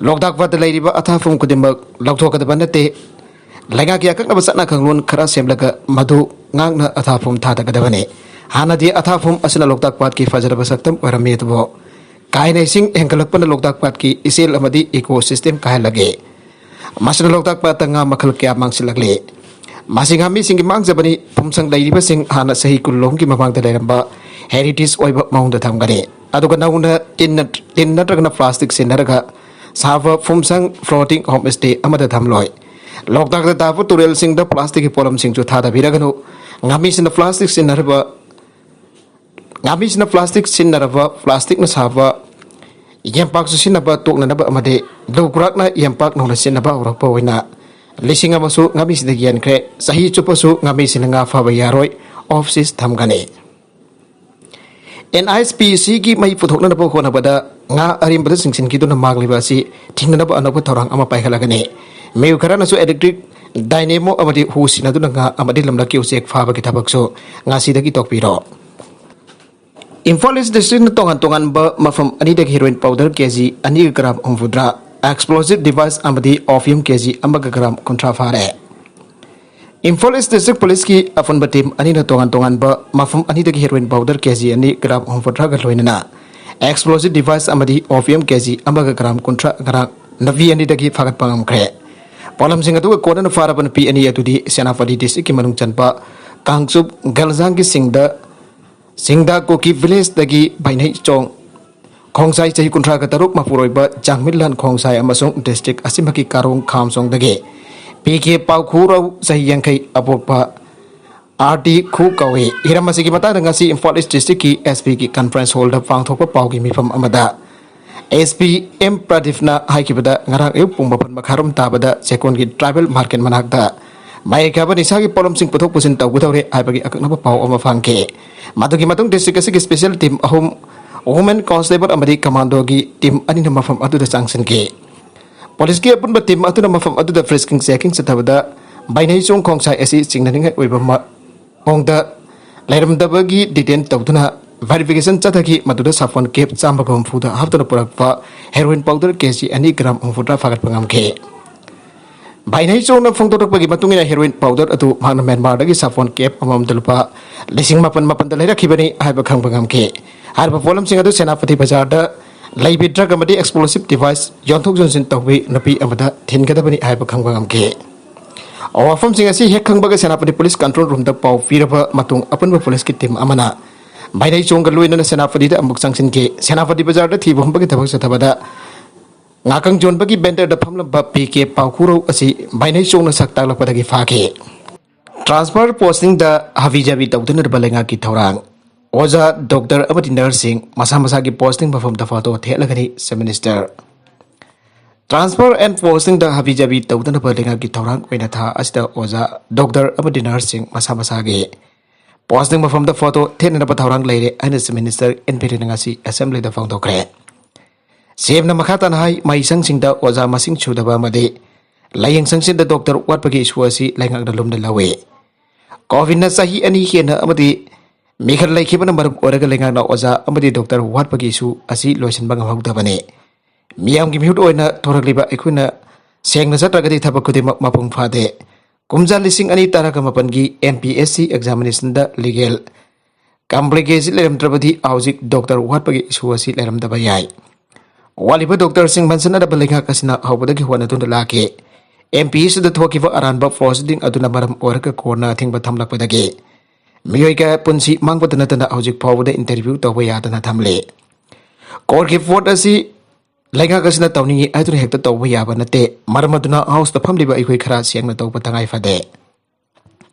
ꯂꯣꯛꯇꯥꯛ ꯄꯥꯠꯇ ꯂꯩꯔꯤꯕ ꯑꯊꯥꯐꯝ ꯈꯨꯗꯤꯡꯃꯛ ꯂꯧꯊꯣꯛꯀꯗꯕ ꯅꯠꯇꯦ꯫ ꯂꯩꯉꯥꯛꯀꯤ ꯑꯀꯛꯅꯕ ꯆꯠꯅ ꯀꯥꯡꯂꯣꯟ ꯈꯔ ꯁꯦꯝꯂꯒ ꯃꯗꯨ ꯉꯥꯛꯅ ꯑꯊꯥꯐꯝ ꯊꯥꯗꯒꯗꯕꯅꯤ꯫ ꯍꯥꯟꯅꯗꯤ ꯑꯊꯥꯐꯝ ꯑꯁꯤꯅ ꯂꯣꯛꯇꯥꯛ ꯄꯥꯠꯀꯤ ꯐꯖꯔꯕ ꯁꯛꯇꯝ ꯑꯣꯏꯔꯝꯃꯤ, ꯑꯗꯨꯕꯨ ꯀꯥ ꯍꯦꯟꯅ ꯏꯁꯤꯡ ꯍꯦꯟꯒꯠꯂꯛꯄꯅ ꯂꯣꯛꯇꯥꯛ ꯄꯥꯠꯀꯤ ꯏꯆꯦꯜ ꯑꯃꯗꯤ ecosystem ꯀꯥꯏꯍꯜꯂꯛꯂꯦ꯫ ꯃꯁꯤꯅ ꯂꯣꯛꯇꯥꯛ ꯄꯥꯠꯇ ꯉꯥ ꯃꯈꯜ ꯀꯌꯥ ꯃꯥꯡꯁꯤꯜꯂꯛꯂꯤ꯫ ꯃꯁꯤ ꯉꯥꯃꯤꯁꯤꯡꯒꯤ ꯃꯥꯡꯖꯕꯅꯤ꯫ ꯐꯨꯝꯁꯪ ꯂꯩꯔꯤꯕꯁꯤꯡ ꯍꯥꯟꯅ ꯆꯍꯤ ꯀꯨꯟ ꯂꯣꯝꯒꯤ ꯃꯃꯥꯡꯗ ꯂꯩꯔꯝꯕ heritage ꯑꯣꯏꯕ ꯃꯑꯣꯡꯗ ꯊꯝꯒꯅꯤ꯫ ꯑꯗꯨꯒ ꯅꯧꯅ ꯇꯤꯟ ꯅꯠ-, ꯇꯤꯟ ꯅꯠꯇ꯭ꯔꯒꯅ plastic ꯁꯤꯖꯤꯟꯅꯔꯒ ꯁꯥꯕ ꯐꯨꯝꯁꯪ, floating homestay ꯑꯃꯗ ꯊꯝꯂꯣꯏ꯫ ꯂꯣꯛꯇꯥꯛꯇ ꯇꯥꯕ ꯇꯨꯔꯦꯜꯁꯤꯡꯗ plastic ꯀꯤ ꯄꯣꯠꯂꯝꯁꯤꯡꯁꯨ ꯊꯥꯗꯕꯤꯔꯒꯅꯨ꯫ ꯉꯥꯃꯤꯁꯤꯡꯅ plastic ꯁꯤꯖꯤꯟꯅꯔꯕ, ꯉꯥꯃꯤꯁꯤꯡꯅ plastic ꯁꯤꯖꯤꯟꯅꯔꯕ, plastic ꯅ ꯁꯥꯕ ꯌꯦꯝꯄꯥꯛꯁꯨ ꯁꯤꯖꯤꯟꯅꯕ ꯇꯣꯛꯅꯅꯕ ꯑꯃꯗꯤ ꯂꯨ ꯈꯨꯔꯥꯛꯅ ꯌꯦꯝꯄꯥꯛ ꯅꯧꯅ ꯁꯤꯖꯤꯟꯅꯕ ꯍꯧꯔꯛꯄ ꯑꯣꯏꯅ ꯂꯤꯁꯤꯡ ꯑꯃꯁꯨ ꯉꯥꯃꯤꯁꯤꯡꯗ ꯌꯦꯟꯈ꯭ꯔꯦ꯫ ꯆꯍꯤ ꯆꯨꯞꯄꯁꯨ ꯉꯥꯃꯤꯁꯤꯡꯅ ꯉꯥ ꯐꯥꯕ ꯌꯥꯔꯣꯏ, off seas ꯊꯝꯒꯅꯤ꯫ N H P C ꯒꯤ ꯃꯩ ꯄꯨꯊꯣꯛꯅꯅꯕ ꯍꯣꯠꯅꯕꯗ ꯉꯥ ꯑꯔꯦꯝꯕꯗ ꯆꯤꯡꯁꯤꯟꯈꯤꯗꯨꯅ ꯃꯥꯡꯂꯤꯕ ꯑꯁꯤ ꯊꯤꯡꯅꯅꯕ ꯑꯅꯧꯕ ꯊꯧꯔꯥꯡ ꯑꯃ ꯄꯥꯏꯈꯠꯂꯒꯅꯤ꯫ ꯃꯤꯑꯣꯏ ꯈꯔꯅꯁꯨ electric dynamo ꯑꯃꯗꯤ ꯍꯨ ꯁꯤꯟꯅꯗꯨꯅ ꯉꯥ ꯑꯃꯗꯤ ꯂꯝꯂꯛꯀꯤ ꯎꯆꯦꯛ ꯐꯥꯕꯒꯤ ꯊꯕꯛꯁꯨ ꯉꯁꯤꯗꯒꯤ ꯇꯣꯛꯄꯤꯔꯣ꯫ ꯏꯝꯐꯥꯜ ꯏꯁ ꯗꯤꯁꯇ꯭ꯔꯤꯛꯅ ꯇꯣꯉꯥꯟ ꯇꯣꯉꯥꯟꯕ ꯃꯐꯝ ꯑꯅꯤꯗꯒꯤ heroin powder ꯀꯦ ꯖꯤ ꯑꯅꯤꯒ ꯒ꯭ꯔꯥꯝ ꯍꯨꯝꯐꯨꯇꯔꯥ, explosive device ꯑꯃꯗꯤ opium ꯀꯦ ꯖꯤ ꯑꯃꯒ ꯒ꯭ꯔꯥꯝ ꯀꯨꯟꯊ꯭ꯔꯥ ꯐꯥꯔꯦ꯫ ꯏꯝꯐꯥꯜ ꯏꯁ ꯗꯤꯁꯇ꯭ꯔꯤꯛ ꯄꯨꯂꯤꯁꯀꯤ ꯑꯄꯨꯟꯕ ꯇꯤꯝ ꯑꯅꯤꯅ ꯇꯣꯉꯥꯟ ꯇꯣꯉꯥꯟꯕ ꯃꯐꯝ ꯑꯅꯤꯗꯒꯤ heroin powder ꯀꯦ ꯖꯤ ꯑꯅꯤ ꯒ꯭ꯔꯥꯝ ꯍꯨꯝꯐꯨꯇꯔꯥꯒ ꯂꯣꯏꯅꯅ explosive device ꯑꯃꯗꯤ opium ꯀꯦ ꯖꯤ ꯑꯃꯒ ꯒ꯭ꯔꯥꯝ ꯀꯨꯟꯊ꯭ꯔꯥ ꯉꯔꯥꯡ ꯅꯨꯄꯤ ꯑꯅꯤꯗꯒꯤ ꯐꯥꯒꯠꯄ ꯉꯝꯈ꯭ꯔꯦ꯫ ꯄꯣꯠꯂꯝꯁꯤꯡ ꯑꯗꯨꯒ ꯀꯣꯟꯅꯅ ꯐꯥꯔꯕ ꯅꯨꯄꯤ ꯑꯅꯤ ꯑꯗꯨꯗꯤ ꯁꯦꯅꯥꯄꯇꯤ ꯗꯤꯁꯇ꯭ꯔꯤꯛꯀꯤ ꯃꯅꯨꯡ ꯆꯟꯕ ꯀꯥꯡꯆꯨꯞ ꯒꯜꯖꯥꯡꯒꯤ ꯁꯤꯡꯗ ꯁꯤꯡꯗꯥ ꯀꯨꯀꯤ ꯚꯤꯂꯦꯖꯇꯒꯤ ꯚꯥꯏꯅꯩ ꯆꯣꯡ ꯈꯣꯡꯁꯥꯏ, ꯆꯍꯤ ꯀꯨꯟꯊ꯭ꯔꯥꯒ ꯇꯔꯨꯛ, ꯃꯄꯨꯔꯣꯏꯕ ꯖꯥꯡꯃꯤꯠꯂꯥꯟ ꯈꯣꯡꯁꯥꯏ ꯑꯃꯁꯨꯡ ꯗꯤꯁꯇ꯭ꯔꯤꯛ ꯑꯁꯤꯃꯛꯀꯤ ꯀꯥꯔꯣꯡ ꯈꯥꯝꯁꯣꯡꯗꯒꯤ ꯄꯤ ꯀꯦ ꯄꯥꯎꯈꯨꯔꯧ, ꯆꯍꯤ ꯌꯥꯡꯈꯩ, ꯑꯄꯣꯛꯄ ꯑꯥꯔ ꯇꯤ ꯈꯨ ꯀꯧꯏ꯫ ꯍꯤꯔꯝ ꯑꯁꯤꯒꯤ ꯃꯇꯥꯡꯗ ꯉꯁꯤ ꯏꯝꯐꯥꯜ ꯏꯁ ꯗꯤꯁꯇ꯭ꯔꯤꯛꯀꯤ ꯑꯦꯁ ꯄꯤꯒꯤ ꯀꯟꯐ꯭ꯔꯦꯟꯁ ꯍꯣꯜꯗ ꯄꯥꯡꯊꯣꯛꯄ ꯄꯥꯎꯒꯤ ꯃꯤꯐꯝ ꯑꯃꯗ ꯑꯦꯁ ꯄꯤ ꯑꯦꯝ ꯄ꯭ꯔꯗꯤꯞꯅ ꯍꯥꯏꯈꯤꯕꯗ, ꯉꯔꯥꯡ ꯑꯌꯨꯛ ꯄꯨꯡ ꯃꯥꯄꯟ ꯃꯈꯥꯏꯔꯣꯝ ꯇꯥꯕꯗ ꯆꯦꯛꯀꯣꯟꯒꯤ ꯇ꯭ꯔꯥꯏꯕꯦꯜ ꯃꯥꯔꯀꯦꯠ ꯃꯅꯥꯛꯇ ꯃꯍꯩ ꯀꯥꯕ ꯅꯤꯁꯥꯒꯤ ꯄꯣꯠꯂꯝꯁꯤꯡ ꯄꯨꯊꯣꯛ ꯄꯨꯁꯤꯟ ꯇꯧꯒꯗꯧꯔꯦ ꯍꯥꯏꯕꯒꯤ ꯑꯀꯛꯅꯕ ꯄꯥꯎ ꯑꯃ ꯐꯪꯈꯤ꯫ ꯃꯗꯨꯒꯤ ꯃꯇꯨꯡ ꯗꯤꯁꯇ꯭ꯔꯤꯛ ꯑꯁꯤꯒꯤ ꯁ꯭ꯄꯦꯁꯤꯌꯦꯜ ꯇꯤꯝ ꯑꯍꯨꯝ, ꯋꯨꯃꯦꯟ ꯀꯣꯟꯁꯇꯦꯕꯜ ꯑꯃꯗꯤ ꯀꯃꯥꯟꯗꯣꯒꯤ ꯇꯤꯝ ꯑꯅꯤꯅ ꯃꯐꯝ ꯑꯗꯨꯗ ꯆꯪꯁꯤꯟꯈꯤ꯫ ꯄꯨꯂꯤꯁꯀꯤ ꯑꯄꯨꯟꯕ ꯇꯤꯝ ꯑꯗꯨꯅ ꯃꯐꯝ ꯑꯗꯨꯗ ꯐ꯭ꯔꯤꯁꯀꯤꯡ ꯆꯦꯀꯤꯡ ꯆꯠꯊꯕꯗ ꯚꯥꯏꯅꯩꯆꯣꯡ ꯈꯣꯡꯁꯥꯏ ꯑꯁꯤ ꯆꯤꯡꯅꯅꯤꯡꯉꯥꯏ ꯑꯣꯏꯕ ꯃ-, ꯃꯑꯣꯡꯗ ꯂꯩꯔꯝꯗꯕꯒꯤ ꯗꯤꯇꯦꯟ ꯇꯧꯗꯨꯅ ꯚꯦꯔꯤꯐꯤꯀꯦꯁꯟ ꯆꯠꯊꯈꯤ꯫ ꯃꯗꯨꯗ ꯁꯥꯐꯣꯟ ꯀꯦꯞ ꯆꯥꯝꯃꯒ ꯍꯨꯝꯐꯨꯗ ꯍꯥꯞꯇꯨꯅ ꯄꯨꯔꯛꯄ heroin powder ꯀꯦ ꯖꯤ ꯑꯅꯤ ꯒ꯭ꯔꯥꯝ ꯍꯨꯝꯐꯨꯇꯔꯥ ꯐꯥꯒꯠꯄ ꯉꯝꯈꯤ꯫ ꯚꯥꯏꯅꯩꯆꯣꯡꯅ ꯐꯣꯡꯗꯣꯔꯛꯄꯒꯤ ꯃꯇꯨꯡ ꯏꯟꯅ heroin powder ꯑꯗꯨ ꯃꯍꯥꯛꯅ ꯃ꯭ꯌꯥꯟꯃꯥꯔꯗꯒꯤ ꯁꯥꯐꯣꯟ ꯀꯦꯞ ꯑꯃꯃꯝꯗ ꯂꯨꯄꯥ ꯂꯤꯁꯤꯡ ꯃꯥꯄꯟ ꯃꯥꯄꯟꯗ ꯂꯩꯔꯛꯈꯤꯕꯅꯤ ꯍꯥꯏꯕ ꯈꯪꯕ ꯉꯝꯈꯤ꯫ ꯍꯥꯏꯔꯤꯕ ꯄꯣꯠꯂꯝꯁꯤꯡ ꯑꯗꯨ ꯁꯦꯅꯥꯄꯇꯤ ꯕꯖꯥꯔꯗ ꯂꯩꯕꯤ drug ꯑꯃꯗꯤ explosive device ꯌꯣꯟꯊꯣꯛ ꯌꯣꯟꯁꯤꯟ ꯇꯧꯕꯤ ꯅꯨꯄꯤ ꯑꯃꯗ ꯊꯤꯟꯒꯗꯕꯅꯤ ꯍꯥꯏꯕ ꯈꯪꯕ ꯉꯝꯈꯤ꯫ ꯋꯥꯐꯝꯁꯤꯡ ꯑꯁꯤ ꯍꯦꯛ ꯈꯪꯕꯒ ꯁꯦꯅꯥꯄꯇꯤ ꯄꯨꯂꯤꯁ ꯀꯟꯇ꯭ꯔꯣꯜ ꯔꯨꯝꯗ ꯄꯥꯎ ꯄꯤꯔꯕ ꯃꯇꯨꯡ ꯑꯄꯨꯟꯕ ꯄꯨꯂꯤꯁꯀꯤ ꯇꯤꯝ ꯑꯃꯅ ꯚꯥꯏꯅꯩꯆꯣꯡꯒ ꯂꯣꯏꯅꯅ ꯁꯦꯅꯥꯄꯇꯤꯗ ꯑꯃꯨꯛ ꯆꯪꯁꯤꯟꯈꯤ꯫ ꯁꯦꯅꯥꯄꯇꯤ ꯕꯖꯥꯔꯗ ꯊꯤꯕ ꯍꯨꯝꯕꯒꯤ ꯊꯕꯛ ꯆꯠꯊꯕꯗ ꯉꯥꯀꯪ ꯌꯣꯟꯕꯒꯤ ꯚꯦꯟꯗꯔꯗ ꯐꯝꯂꯝꯕ ꯄꯤ ꯀꯦ ꯄꯥꯎꯈꯨꯔꯧ ꯑꯁꯤ ꯚꯥꯏꯅꯩꯆꯣꯡꯅ ꯁꯛ ꯇꯥꯛꯂꯛꯄꯗꯒꯤ ꯐꯥꯈꯤ꯫ Transfer postingꯗ ꯍꯥꯕꯤ ꯖꯥꯕꯤ ꯇꯧꯗꯅꯕ ꯂꯩꯉꯥꯛꯀꯤ ꯊꯧꯔꯥꯡ꯫ ꯑꯣꯖꯥ, ꯗꯣꯛꯇꯔ ꯑꯃꯗꯤ ꯅꯔꯁꯁꯤꯡ ꯃꯁꯥ ꯃꯁꯥꯒꯤ posting ꯃꯐꯝꯗ ꯐꯣꯇꯣ ꯊꯦꯠꯂꯒꯅꯤ, ꯆꯤꯐ ꯃꯤꯅꯤꯁꯇꯔ꯫ Transfer and postingꯗ ꯍꯥꯕꯤ ꯖꯥꯕꯤ ꯇꯧꯗꯅꯕ ꯂꯩꯉꯥꯛꯀꯤ ꯊꯧꯔꯥꯡ ꯑꯣꯏꯅ ꯊꯥ ꯑꯁꯤꯗ ꯑꯣꯖꯥ, ꯗꯣꯛꯇꯔ ꯑꯃꯗꯤ ꯅꯔꯁꯁꯤꯡ ꯃꯁꯥ ꯃꯁꯥꯒꯤ posting ꯃꯐꯝꯗ ꯐꯣꯇꯣ ꯊꯦꯠꯅꯅꯕ ꯊꯧꯔꯥꯡ ꯂꯩꯔꯦ ꯍꯥꯏꯅ ꯆꯤꯐ ꯃꯤꯅꯤꯁꯇꯔ ꯑꯦꯟ ꯕꯤꯔꯦꯟꯅ ꯉꯁꯤ ꯑꯦꯁꯦꯝꯕ꯭ꯂꯤꯗ ꯐꯣꯡꯗꯣꯛꯈ꯭ꯔꯦ꯫ ꯁꯤꯑꯦꯝꯅ ꯃꯈꯥ ꯇꯥꯅ ꯍꯥꯏ, ꯃꯍꯩꯁꯪꯁꯤꯡꯗ ꯑꯣꯖꯥ ꯃꯁꯤꯡ ꯁꯨꯗꯕ ꯑꯃꯗꯤ ꯂꯥꯏꯌꯦꯡꯁꯪꯁꯤꯡꯗ ꯗꯣꯛꯇꯔ ꯋꯥꯠꯄꯒꯤ ꯏꯁꯨ ꯑꯁꯤ ꯂꯩꯉꯥꯛꯅ ꯂꯨꯝꯅ ꯂꯧꯏ꯫ ꯀꯣꯚꯤꯗꯅ ꯆꯍꯤ ꯑꯅꯤ ꯍꯦꯟꯅ ꯑꯃꯗꯤ ꯃꯤꯈꯜ ꯂꯩꯈꯤꯕꯅ ꯃꯔꯝ ꯑꯣꯏꯔꯒ ꯂꯩꯉꯥꯛꯅ ꯑꯣꯖꯥ ꯑꯃꯗꯤ ꯗꯣꯛꯇꯔ ꯋꯥꯠꯄꯒꯤ ꯏꯁꯨ ꯑꯁꯤ ꯂꯣꯏꯁꯤꯟꯕ ꯉꯝꯍꯧꯗꯕꯅꯤ꯫ ꯃꯤꯌꯥꯝꯒꯤ ꯃꯤꯍꯨꯠ ꯑꯣꯏꯅ ꯊꯣꯔꯛꯂꯤꯕ ꯑꯩꯈꯣꯏꯅ ꯁꯦꯡꯅ ꯆꯠꯇ꯭ꯔꯒꯗꯤ ꯊꯕꯛ ꯈꯨꯗꯤꯡꯃꯛ ꯃꯄꯨꯡ ꯐꯥꯗꯦ꯫ ꯀꯨꯝꯖꯥ ꯂꯤꯁꯤꯡ ꯑꯅꯤ ꯇꯔꯥꯒ ꯃꯥꯄꯟꯒꯤ M P S C examinationꯗ legal complication ꯂꯩꯔꯝꯗ꯭ꯔꯕꯗꯤ ꯍꯧꯖꯤꯛ ꯗꯣꯛꯇꯔ ꯋꯥꯠꯄꯒꯤ ꯏꯁꯨ ꯑꯁꯤ ꯂꯩꯔꯝꯗꯕ ꯌꯥꯏ꯫ ꯋꯥꯠꯂꯤꯕ ꯗꯣꯛꯇꯔꯁꯤꯡ ꯃꯟꯁꯤꯟꯅꯅꯕ ꯂꯩꯉꯥꯛ ꯑꯁꯤꯅ ꯍꯧꯕꯗꯒꯤ ꯍꯣꯠꯅꯗꯨꯅ ꯂꯥꯛꯈꯤ꯫ M P S Cꯗ ꯊꯣꯛꯈꯤꯕ ꯑꯔꯥꯟꯕ posting ꯑꯗꯨꯅ ꯃꯔꯝ ꯑꯣꯏꯔꯒ ꯀꯣꯟꯅ ꯑꯊꯤꯡꯕ ꯊꯝꯂꯛꯄꯗꯒꯤ ꯃꯤꯑꯣꯏ ꯀꯌꯥ ꯄꯨꯟꯁꯤ ꯃꯥꯡꯕꯇ ꯅꯠꯇꯅ ꯍꯧꯖꯤꯛ ꯐꯥꯎꯕꯗ interview ꯇꯧꯕ ꯌꯥꯗꯅ ꯊꯝꯂꯤ꯫ Courtꯀꯤ vote ꯑꯁꯤ ꯂꯩꯉꯥꯛ ꯑꯁꯤꯅ ꯇꯧꯅꯤꯡꯏ ꯍꯥꯏꯗꯨꯅ ꯍꯦꯛꯇ ꯇꯧꯕ ꯌꯥꯕ ꯅꯠꯇꯦ꯫ ꯃꯔꯝ ꯑꯗꯨꯅ Houseꯇ ꯐꯝꯂꯤꯕ ꯑꯩꯈꯣꯏ ꯈꯔ ꯁꯦꯡꯅ ꯇꯧꯕ ꯇꯉꯥꯏ ꯐꯗꯦ꯫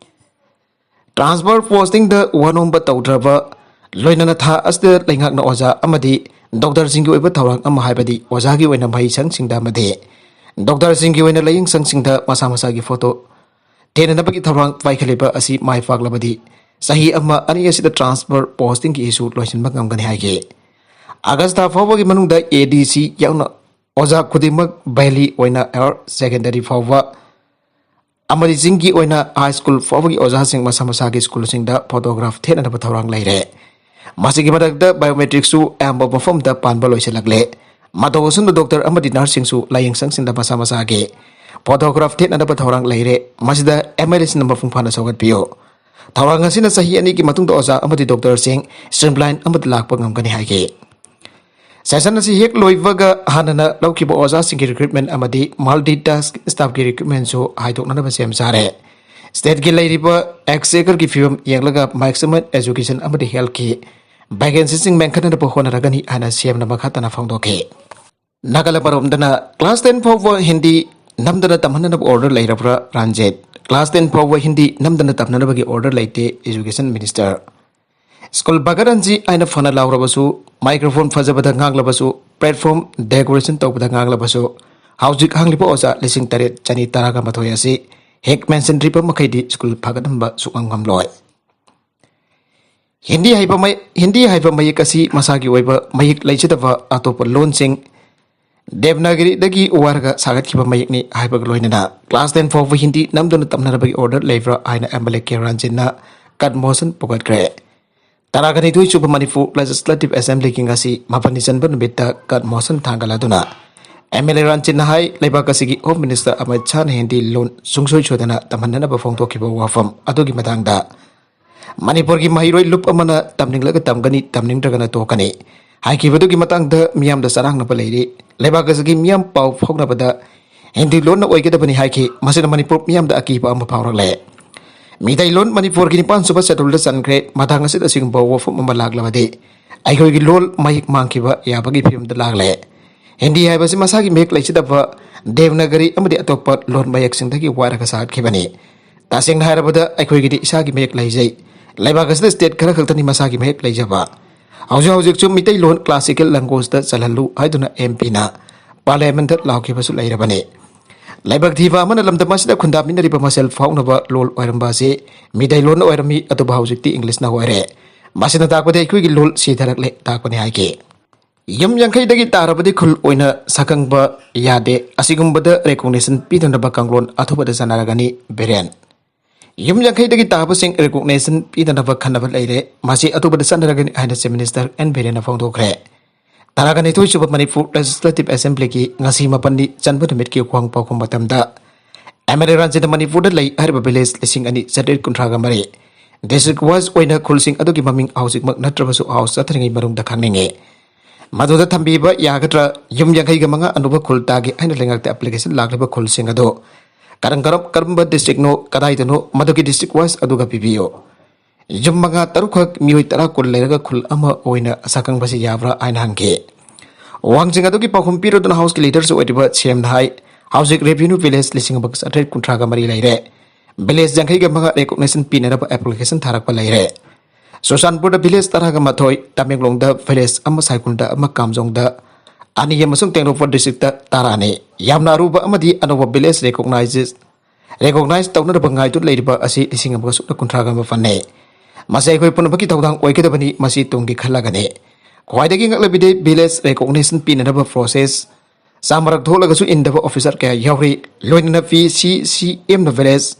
Transfer postingꯗ ꯋꯥꯅꯣꯝꯕ ꯇꯧꯗ꯭ꯔꯕ ꯂꯣꯏꯅꯅ ꯊꯥ ꯑꯁꯤꯗ ꯂꯩꯉꯥꯛꯅ ꯑꯣꯖꯥ ꯑꯃꯗꯤ ꯗꯣꯛꯇꯔꯁꯤꯡꯒꯤ ꯑꯣꯏꯕ ꯊꯧꯔꯥꯡ ꯑꯃ, ꯍꯥꯏꯕꯗꯤ ꯑꯣꯖꯥꯒꯤ ꯑꯣꯏꯅ ꯃꯍꯩꯁꯪꯁꯤꯡꯗ ꯑꯃꯗꯤ ꯗꯣꯛꯇꯔꯁꯤꯡꯒꯤ ꯑꯣꯏꯅ ꯂꯥꯏꯌꯦꯡꯁꯪꯁꯤꯡꯗ ꯃꯁꯥ ꯃꯁꯥꯒꯤ photo ꯊꯦꯠꯅꯅꯕꯒꯤ ꯊꯧꯔꯥꯡ ꯄꯥꯏꯈꯠꯂꯤꯕ ꯑꯁꯤ ꯃꯥꯏ ꯄꯥꯛꯂꯕꯗꯤ ꯆꯍꯤ ꯑꯃ ꯑꯅꯤ ꯑꯁꯤꯗ transfer postingꯒꯤ issue ꯂꯣꯏꯁꯤꯟꯕ ꯉꯝꯒꯅꯤ ꯍꯥꯏꯈꯤ꯫ ꯑꯥꯒꯁ ꯊꯥ ꯐꯥꯎꯕꯒꯤ ꯃꯅꯨꯡꯗ ADC ꯌꯥꯎꯅ ꯑꯣꯖꯥ ꯈꯨꯗꯤꯡꯃꯛ valley ꯑꯣꯏꯅ higher secondary ꯐꯥꯎꯕ ꯑꯃꯗꯤ ꯆꯤꯡꯒꯤ ꯑꯣꯏꯅ high school ꯐꯥꯎꯕꯒꯤ ꯑꯣꯖꯥꯁꯤꯡ ꯃꯁꯥ ꯃꯁꯥꯒꯤ schoolꯁꯤꯡꯗ photograph ꯊꯦꯠꯅꯅꯕ ꯊꯧꯔꯥꯡ ꯂꯩꯔꯦ꯫ ꯃꯁꯤꯒꯤ ꯃꯊꯛꯇ biometricꯁꯨ ꯑꯌꯥꯝꯕ ꯃꯐꯝꯗ ꯄꯥꯟꯕ ꯂꯣꯏꯁꯤꯜꯂꯛꯂꯦ꯫ ꯃꯇꯧ ꯑꯁꯨꯝꯅ ꯗꯣꯛꯇꯔ ꯑꯃꯗꯤ ꯅꯔꯁꯁꯤꯡꯁꯨ ꯂꯥꯏꯌꯦꯡꯁꯪꯁꯤꯡꯗ ꯃꯁꯥ ꯃꯁꯥꯒꯤ photograph ꯊꯦꯠꯅꯅꯕ ꯊꯧꯔꯥꯡ ꯂꯩꯔꯦ꯫ ꯃꯁꯤꯗ MLAꯁꯤꯡꯅ ꯃꯄꯨꯡ ꯐꯥꯅ ꯁꯧꯒꯠꯄꯤꯌꯨ꯫ ꯊꯧꯔꯥꯡ ꯑꯁꯤꯅ ꯆꯍꯤ ꯑꯅꯤꯒꯤ ꯃꯇꯨꯡꯗ ꯑꯣꯖꯥ ꯑꯃꯗꯤ ꯗꯣꯛꯇꯔꯁꯤꯡ streamline ꯑꯃꯗ ꯂꯥꯛꯄ ꯉꯝꯒꯅꯤ ꯍꯥꯏꯈꯤ꯫ Session ꯑꯁꯤ ꯍꯦꯛ ꯂꯣꯏꯕꯒ ꯍꯥꯟꯅꯅ ꯂꯧꯈꯤꯕ ꯑꯣꯖꯥꯁꯤꯡꯒꯤ recruitment ꯑꯃꯗꯤ multi task staffꯀꯤ recruitmentꯁꯨ ꯍꯥꯏꯗꯣꯛꯅꯅꯕ ꯁꯦꯝ ꯁꯥꯔꯦ꯫ Stateꯀꯤ ꯂꯩꯔꯤꯕ exchequerꯒꯤ ꯐꯤꯕꯝ ꯌꯦꯡꯂꯒ maximum education ꯑꯃꯗꯤ healthꯀꯤ vacancyꯁꯤꯡ ꯃꯦꯟꯈꯠꯅꯅꯕ ꯍꯣꯠꯅꯔꯒꯅꯤ ꯍꯥꯏꯅ CMꯅ ꯃꯈꯥ ꯇꯥꯅ ꯐꯣꯡꯗꯣꯛꯈꯤ꯫ ꯅꯥꯒꯥꯂꯦꯟ ꯃꯔꯣꯝꯗꯅ class ten ꯐꯥꯎꯕ ꯍꯤꯟꯗꯤ ꯅꯝꯗꯅ ꯇꯝꯍꯟꯅꯅꯕ order ꯂꯩꯔꯕ꯭ꯔꯥ? ꯔꯟꯖꯤꯠ, class ten ꯐꯥꯎꯕ ꯍꯤꯟꯗꯤ ꯅꯝꯗꯅ ꯇꯝꯅꯅꯕꯒꯤ order ꯂꯩꯇꯦ, education minister꯫ School ꯐꯒꯠꯍꯟꯁꯤ ꯍꯥꯏꯅ ꯐꯅ ꯂꯥꯎꯔꯕꯁꯨ, microphone ꯐꯖꯕꯗ ꯉꯥꯡꯂꯕꯁꯨ, platform decoration ꯇꯧꯕꯗ ꯉꯥꯡꯂꯕꯁꯨ, ꯍꯧꯖꯤꯛ ꯍꯥꯡꯂꯤꯕ ꯑꯣꯖꯥ ꯂꯤꯁꯤꯡ ꯇꯔꯦꯠ ꯆꯅꯤ ꯇꯔꯥꯒ ꯃꯥꯊꯣꯏ ꯑꯁꯤ ꯍꯦꯛ ꯃꯦꯟꯁꯤꯟꯗ꯭ꯔꯤꯕ ꯃꯈꯩꯗꯤ school ꯐꯒꯠꯍꯟꯕ ꯁꯨꯛꯉꯝ ꯉꯝꯂꯣꯏ꯫ ꯍꯤꯟꯗꯤ ꯍꯥꯏꯕ ꯃꯌꯦꯛ, ꯍꯤꯟꯗꯤ ꯍꯥꯏꯕ ꯃꯌꯦꯛ ꯑꯁꯤ ꯃꯁꯥꯒꯤ ꯑꯣꯏꯕ ꯃꯌꯦꯛ ꯂꯩꯖꯗꯕ ꯑꯇꯣꯞꯄ ꯂꯣꯟꯁꯤꯡ ꯗꯦꯕꯅꯥꯒꯔꯤꯗꯒꯤ ꯋꯥꯏꯔꯒ ꯁꯥꯒꯠꯈꯤꯕ ꯃꯌꯦꯛꯅꯤ ꯍꯥꯏꯕꯒ ꯂꯣꯏꯅꯅ class ten ꯐꯥꯎꯕ ꯍꯤꯟꯗꯤ ꯅꯝꯗꯨꯅ ꯇꯝꯅꯅꯕꯒꯤ order ꯂꯩꯕ꯭ꯔꯥ ꯍꯥꯏꯅ MLA ꯀꯦ ꯔꯟꯖꯤꯠꯅ cut motion ꯄꯨꯈꯠꯈ꯭ꯔꯦ꯫ ꯇꯔꯥꯒ ꯅꯤꯊꯣꯏ ꯁꯨꯕ ꯃꯅꯤꯄꯨꯔ Legislative Assemblyꯒꯤ ꯉꯁꯤ ꯃꯥꯄꯟꯅꯤ ꯆꯟꯕ ꯅꯨꯃꯤꯠꯇ cut motion ꯊꯥꯡꯒꯠꯂꯗꯨꯅ MLA ꯔꯟꯖꯤꯠꯅ ꯍꯥꯏ, ꯂꯩꯕꯥꯛ ꯑꯁꯤꯒꯤ Home Minister ꯑꯃꯤꯠ ꯁꯥꯍꯅ ꯍꯤꯟꯗꯤ ꯂꯣꯟ ꯁꯨꯡꯁꯣꯏ ꯁꯣꯏꯗꯅ ꯇꯝꯍꯟꯅꯅꯕ ꯐꯣꯡꯗꯣꯛꯈꯤꯕ ꯋꯥꯐꯝ ꯑꯗꯨꯒꯤ ꯃꯇꯥꯡꯗ ꯃꯅꯤꯄꯨꯔꯒꯤ ꯃꯍꯩꯔꯣꯏ ꯂꯨꯞ ꯑꯃꯅ ꯇꯝꯅꯤꯡꯂꯒ ꯇꯝꯒꯅꯤ, ꯇꯝꯅꯤꯡꯗ꯭ꯔꯒꯅ ꯇꯣꯛꯀꯅꯤ ꯍꯥꯏꯈꯤꯕꯗꯨꯒꯤ ꯃꯇꯥꯡꯗ ꯃꯤꯌꯥꯝꯗ ꯆꯔꯥꯡꯅꯕ ꯂꯩꯔꯤ꯫ ꯂꯩꯕꯥꯛ ꯑꯁꯤꯒꯤ ꯃꯤꯌꯥꯝ ꯄꯥꯎ ꯐꯥꯎꯅꯕꯗ ꯍꯤꯟꯗꯤ ꯂꯣꯟꯅ ꯑꯣꯏꯒꯗꯕꯅꯤ ꯍꯥꯏꯈꯤ꯫ ꯃꯁꯤꯅ ꯃꯅꯤꯄꯨꯔ ꯃꯤꯌꯥꯝꯗ ꯑꯀꯤꯕ ꯑꯃ ꯐꯥꯎꯔꯛꯂꯦ꯫ ꯃꯤꯇꯩꯂꯣꯟ ꯃꯅꯤꯄꯨꯔꯒꯤ ꯅꯤꯄꯥꯟ ꯁꯨꯕ scheduleꯗ ꯆꯟꯈ꯭ꯔꯦ꯫ ꯃꯇꯥꯡ ꯑꯁꯤꯗ ꯑꯁꯤꯒꯨꯝꯕ ꯋꯥꯐꯝ ꯑꯃ ꯂꯥꯛꯂꯕꯗꯤ ꯑꯩꯈꯣꯏꯒꯤ ꯂꯣꯜ ꯃꯍꯤꯛ ꯃꯥꯡꯈꯤꯕ ꯌꯥꯕꯒꯤ ꯐꯤꯕꯝꯗ ꯂꯥꯛꯂꯦ꯫ ꯍꯤꯟꯗꯤ ꯍꯥꯏꯕꯁꯤ ꯃꯁꯥꯒꯤ ꯃꯌꯦꯛ ꯂꯩꯖꯗꯕ ꯗꯦꯕꯅꯥꯒꯔꯤ ꯑꯃꯗꯤ ꯑꯇꯣꯞꯄ ꯂꯣꯟ ꯃꯌꯦꯛꯁꯤꯡꯗꯒꯤ ꯋꯥꯏꯔꯒ ꯁꯥꯒꯠꯈꯤꯕꯅꯤ꯫ ꯇꯁꯦꯡꯅ ꯍꯥꯏꯔꯕꯗ ꯑꯩꯈꯣꯏꯒꯤꯗꯤ ꯏꯁꯥꯒꯤ ꯃꯌꯦꯛ ꯂꯩꯖꯩ꯫ ꯂꯩꯕꯥꯛ ꯑꯁꯤꯗ state ꯈꯔ ꯈꯛꯇꯅꯤ ꯃꯁꯥꯒꯤ ꯃꯌꯦꯛ ꯂꯩꯖꯕ꯫ ꯍꯧꯖꯤꯛ ꯍꯧꯖꯤꯛꯁꯨ ꯃꯤꯇꯩꯂꯣꯟ classical languagenꯗ ꯆꯜꯍꯜꯂꯨ ꯍꯥꯏꯗꯨꯅ MPꯅ Parliamentꯇ ꯂꯥꯎꯈꯤꯕꯁꯨ ꯂꯩꯔꯕꯅꯤ꯫ ꯂꯥꯏꯕꯛ ꯊꯤꯕ ꯑꯃꯅ ꯂꯝꯗꯝ ꯑꯁꯤꯗ ꯈꯨꯟꯗꯥꯃꯤꯟꯅꯔꯤꯕ ꯃꯁꯦꯜ ꯐꯥꯎꯅꯕ ꯂꯣꯜ ꯑꯣꯏꯔꯝꯕ ꯑꯁꯤ ꯃꯤꯇꯩꯂꯣꯟꯅ ꯑꯣꯏꯔꯝꯃꯤ, ꯑꯗꯨꯕꯨ ꯍꯧꯖꯤꯛꯇꯤ Englishꯅ ꯑꯣꯏꯔꯦ꯫ ꯃꯁꯤꯅ ꯇꯥꯛꯄꯗꯤ ꯑꯩꯈꯣꯏꯒꯤ ꯂꯣꯜ ꯁꯤꯊꯔꯛꯂꯦ ꯇꯥꯛꯄꯅꯤ ꯍꯥꯏꯈꯤ꯫ ꯌꯨꯝ ꯌꯥꯡꯈꯩꯗꯒꯤ ꯇꯥꯔꯕꯗꯤ ꯈꯨꯜ ꯑꯣꯏꯅ ꯁꯛꯈꯪꯕ ꯌꯥꯗꯦ꯫ ꯑꯁꯤꯒꯨꯝꯕꯗ recognition ꯄꯤꯗꯅꯕ ꯀꯥꯡꯂꯣꯟ ꯑꯊꯨꯕꯗ ꯆꯠꯅꯔꯒꯅꯤ, ꯕꯤꯔꯦꯟ꯫ ꯌꯨꯝ ꯌꯥꯡꯈꯩꯗꯒꯤ ꯇꯥꯕꯁꯤꯡ recognition ꯄꯤꯗꯅꯕ ꯈꯟꯅꯕ ꯂꯩꯔꯦ꯫ ꯃꯁꯤ ꯑꯊꯨꯕꯗ ꯆꯠꯅꯔꯒꯅꯤ ꯍꯥꯏꯅ Chief Minister ꯑꯦꯟ ꯕꯤꯔꯦꯟꯅ ꯐꯣꯡꯗꯣꯛꯈ꯭ꯔꯦ꯫ ꯇꯔꯥꯒ ꯅꯤꯊꯣꯏ ꯁꯨꯕ ꯃꯅꯤꯄꯨꯔ Legislative Assemblyꯒꯤ ꯉꯁꯤ ꯃꯥꯄꯟꯅꯤ ꯆꯟꯕ ꯅꯨꯃꯤꯠꯀꯤ ꯋꯥꯍꯪ ꯄꯥꯎꯈꯨꯝ ꯃꯇꯝꯗ MLA ꯔꯟꯖꯤꯠꯅ ꯃꯅꯤꯄꯨꯔꯗ ꯂꯩ ꯍꯥꯏꯔꯤꯕ village ꯂꯤꯁꯤꯡ ꯑꯅꯤ ꯆꯥꯇ꯭ꯔꯦꯠ ꯀꯨꯟꯊ꯭ꯔꯥꯒ ꯃꯔꯤ district wise ꯑꯣꯏꯅ ꯈꯨꯜꯁꯤꯡ ꯑꯗꯨꯒꯤ ꯃꯃꯤꯡ ꯍꯧꯖꯤꯛꯃꯛ ꯅꯠꯇ꯭ꯔꯕꯁꯨ house ꯆꯠꯊꯔꯤꯉꯩ ꯃꯅꯨꯡꯗ ꯈꯪꯅꯤꯡꯉꯤ꯫ ꯃꯗꯨꯗ ꯊꯝꯕꯤꯕ ꯌꯥꯒꯗ꯭ꯔꯥ? ꯌꯨꯝ ꯌꯥꯡꯈꯩꯒ ꯃꯉꯥ ꯑꯅꯧꯕ ꯈꯨꯜ ꯇꯥꯒꯦ ꯍꯥꯏꯅ ꯂꯩꯉꯥꯛꯇ application ꯂꯥꯛꯂꯤꯕ ꯈꯨꯜꯁꯤꯡ ꯑꯗꯨ ꯀꯔꯝ ꯀꯔꯝ, ꯀꯔꯝꯕ districtꯅꯣ, ꯀꯗꯥꯏꯗꯅꯣ, ꯃꯗꯨꯒꯤ district wise ꯑꯗꯨꯒ ꯄꯤꯕꯤꯌꯨ꯫ ꯌꯨꯝ ꯃꯉꯥ ꯇꯔꯨꯛꯈꯛ ꯃꯤꯑꯣꯏ ꯇꯔꯥ ꯀꯨꯟ ꯂꯩꯔꯒ ꯈꯨꯜ ꯑꯃ ꯑꯣꯏꯅ ꯁꯛꯈꯪꯕꯁꯤ ꯌꯥꯕ꯭ꯔꯥ ꯍꯥꯏꯅ ꯍꯪꯈꯤ꯫ ꯋꯥꯍꯪꯁꯤꯡ ꯑꯗꯨꯒꯤ ꯄꯥꯎꯈꯨꯝ ꯄꯤꯔꯗꯨꯅ houseꯀꯤ leaderꯁꯨ ꯑꯣꯏꯔꯤꯕ ꯁꯤꯑꯦꯝꯅ ꯍꯥꯏ, ꯍꯧꯖꯤꯛ revenue village ꯂꯤꯁꯤꯡ ꯑꯃꯒ ꯆꯥꯇ꯭ꯔꯦꯠ ꯀꯨꯟꯊ꯭ꯔꯥꯒ ꯃꯔꯤ ꯂꯩꯔꯦ꯫ Village ꯌꯥꯡꯈꯩꯒ ꯃꯉꯥ recognition ꯄꯤꯅꯅꯕ application ꯊꯥꯔꯛꯄ ꯂꯩꯔꯦ꯫ ꯆꯨꯔꯆꯥꯟꯄꯨꯔꯗ village ꯇꯔꯥꯒ ꯃꯥꯊꯣꯏ, ꯇꯃꯦꯡꯂꯣꯡꯗ village ꯑꯃ, ꯁꯥꯏꯀꯨꯜꯗ ꯑꯃ, ꯀꯥꯝꯖꯣꯡꯗ ꯑꯅꯤ ꯑꯃꯁꯨꯡ ꯇꯦꯡꯅꯧꯄꯜ districtꯇ ꯇꯔꯥꯅꯤ꯫ ꯌꯥꯝꯅ ꯑꯔꯨꯕ ꯑꯃꯗꯤ ꯑꯅꯧꯕ village recognize, recognize ꯇꯧꯅꯅꯕ ꯉꯥꯏꯗꯨꯅ ꯂꯩꯔꯤꯕ ꯑꯁꯤ ꯂꯤꯁꯤꯡ ꯑꯃꯒ ꯁꯨꯞꯅ ꯀꯨꯟꯊ꯭ꯔꯥꯒ ꯃꯥꯄꯟꯅꯤ꯫ ꯃꯁꯤ ꯑꯩꯈꯣꯏ ꯄꯨꯝꯅꯃꯛꯀꯤ ꯊꯧꯗꯥꯡ ꯑꯣꯏꯒꯗꯕꯅꯤ, ꯃꯁꯤ ꯇꯨꯡꯒꯤ ꯈꯜꯂꯒꯅꯤ꯫ ꯈ꯭ꯋꯥꯏꯗꯒꯤ ꯉꯛꯂꯕꯤꯗꯤ village recognition ꯄꯤꯅꯅꯕ process ꯆꯥꯃꯔꯛ ꯊꯣꯛꯂꯒꯁꯨ ꯏꯟꯗꯕ ꯑꯣꯐꯤꯁꯥꯔ ꯀꯌꯥ ꯌꯥꯎꯔꯤ꯫ ꯂꯣꯏꯅꯅ ꯄꯤ ꯁꯤ ꯁꯤ ꯑꯦꯝꯅ ꯚꯤꯂꯦꯖ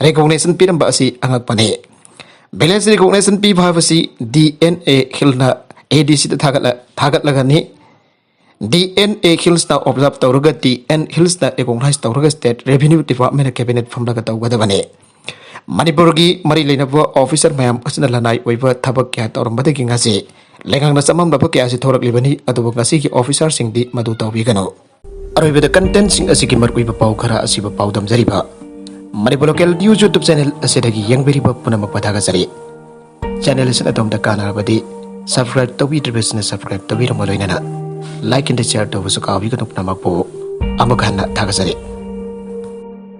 ꯔꯤꯀꯣꯛꯅꯦꯁꯟ ꯄꯤꯔꯝꯕ ꯑꯁꯤ ꯑꯉꯛꯄꯅꯤ꯫ ꯚꯤꯂꯦꯖ ꯔꯤꯀꯣꯛꯅꯦꯁꯟ ꯄꯤꯕ ꯍꯥꯏꯕꯁꯤ ꯗꯤ ꯑꯦꯟ ꯑꯦ ꯍꯤꯜꯅ ꯑꯦ ꯗꯤ ꯁꯤꯗ ꯊꯥꯒꯠꯂ ꯊꯥꯒꯠꯂꯒꯅꯤ꯫ ꯗꯤ ꯑꯦꯟ ꯑꯦ ꯍꯤꯜꯁꯅ ꯑꯣꯕꯖꯥꯔꯕ ꯇꯧꯔꯒ, ꯗꯤ ꯑꯦꯟ ꯍꯤꯜꯁꯅ ꯔꯤꯀꯣꯛꯅꯥꯏꯖ ꯇꯧꯔꯒ ꯁ꯭ꯇꯦꯠ ꯔꯦꯚꯤꯅ꯭ꯌꯨ ꯗꯤꯄꯥꯔꯠꯃꯦꯟꯅ ꯀꯦꯕꯤꯅꯦꯠ ꯐꯝꯂꯒ ꯇꯧꯒꯗꯕꯅꯤ꯫ ꯃꯅꯤꯄꯨꯔꯒꯤ ꯃꯔꯤ ꯂꯩꯅꯕ ꯑꯣꯐꯤꯁꯥꯔ ꯃꯌꯥꯝ ꯑꯁꯤꯅ ꯂꯅꯥꯏ ꯑꯣꯏꯕ ꯊꯕꯛ ꯀꯌꯥ ꯇꯧꯔꯝꯕꯗꯒꯤ ꯉꯁꯤ ꯂꯩꯉꯥꯛꯅ ꯆꯃꯝꯅꯕ ꯀꯌꯥꯁꯤ ꯊꯣꯔꯛꯂꯤꯕꯅꯤ꯫ ꯑꯗꯨꯕꯨ ꯉꯁꯤꯒꯤ ꯑꯣꯐꯤꯁꯥꯔꯁꯤꯡꯗꯤ ꯃꯗꯨ ꯇꯧꯕꯤꯒꯅꯨ꯫ ꯑꯔꯣꯏꯕꯗ ꯀꯟꯇꯦꯟꯁꯤꯡ ꯑꯁꯤꯒꯤ ꯃꯔꯨꯑꯣꯏꯕ ꯄꯥꯎ ꯈꯔ ꯑꯁꯤꯕꯨ ꯄꯥꯎꯗꯝꯖꯔꯤꯕ Manipur local news YouTube channel ꯑꯁꯤꯗꯒꯤ ꯌꯦꯡꯕꯤꯔꯤꯕ ꯄꯨꯝꯅꯃꯛꯄꯨ ꯊꯥꯒꯠꯆꯔꯤ꯫ ꯆꯦꯅꯦꯜ ꯑꯁꯤꯅ ꯑꯗꯣꯝꯗ ꯀꯥꯟꯅꯔꯕꯗꯤ ꯁꯕꯁꯀ꯭ꯔꯥꯏꯕ ꯇꯧꯕꯤꯗ꯭ꯔꯤꯕꯁꯤꯅ ꯁꯕꯁꯀ꯭ꯔꯥꯏꯕ ꯇꯧꯕꯤꯔꯝꯕ ꯂꯣꯏꯅꯅ ꯂꯥꯏꯛ ꯑꯦꯟ ꯁꯤꯌꯥꯔ ꯇꯧꯕꯁꯨ ꯀꯥꯎꯕꯤꯒꯅꯨ꯫ ꯄꯨꯝꯅꯃꯛꯄꯨ ꯑꯃꯨꯛ ꯍꯟꯅ ꯊꯥꯒꯠꯆꯔꯤ꯫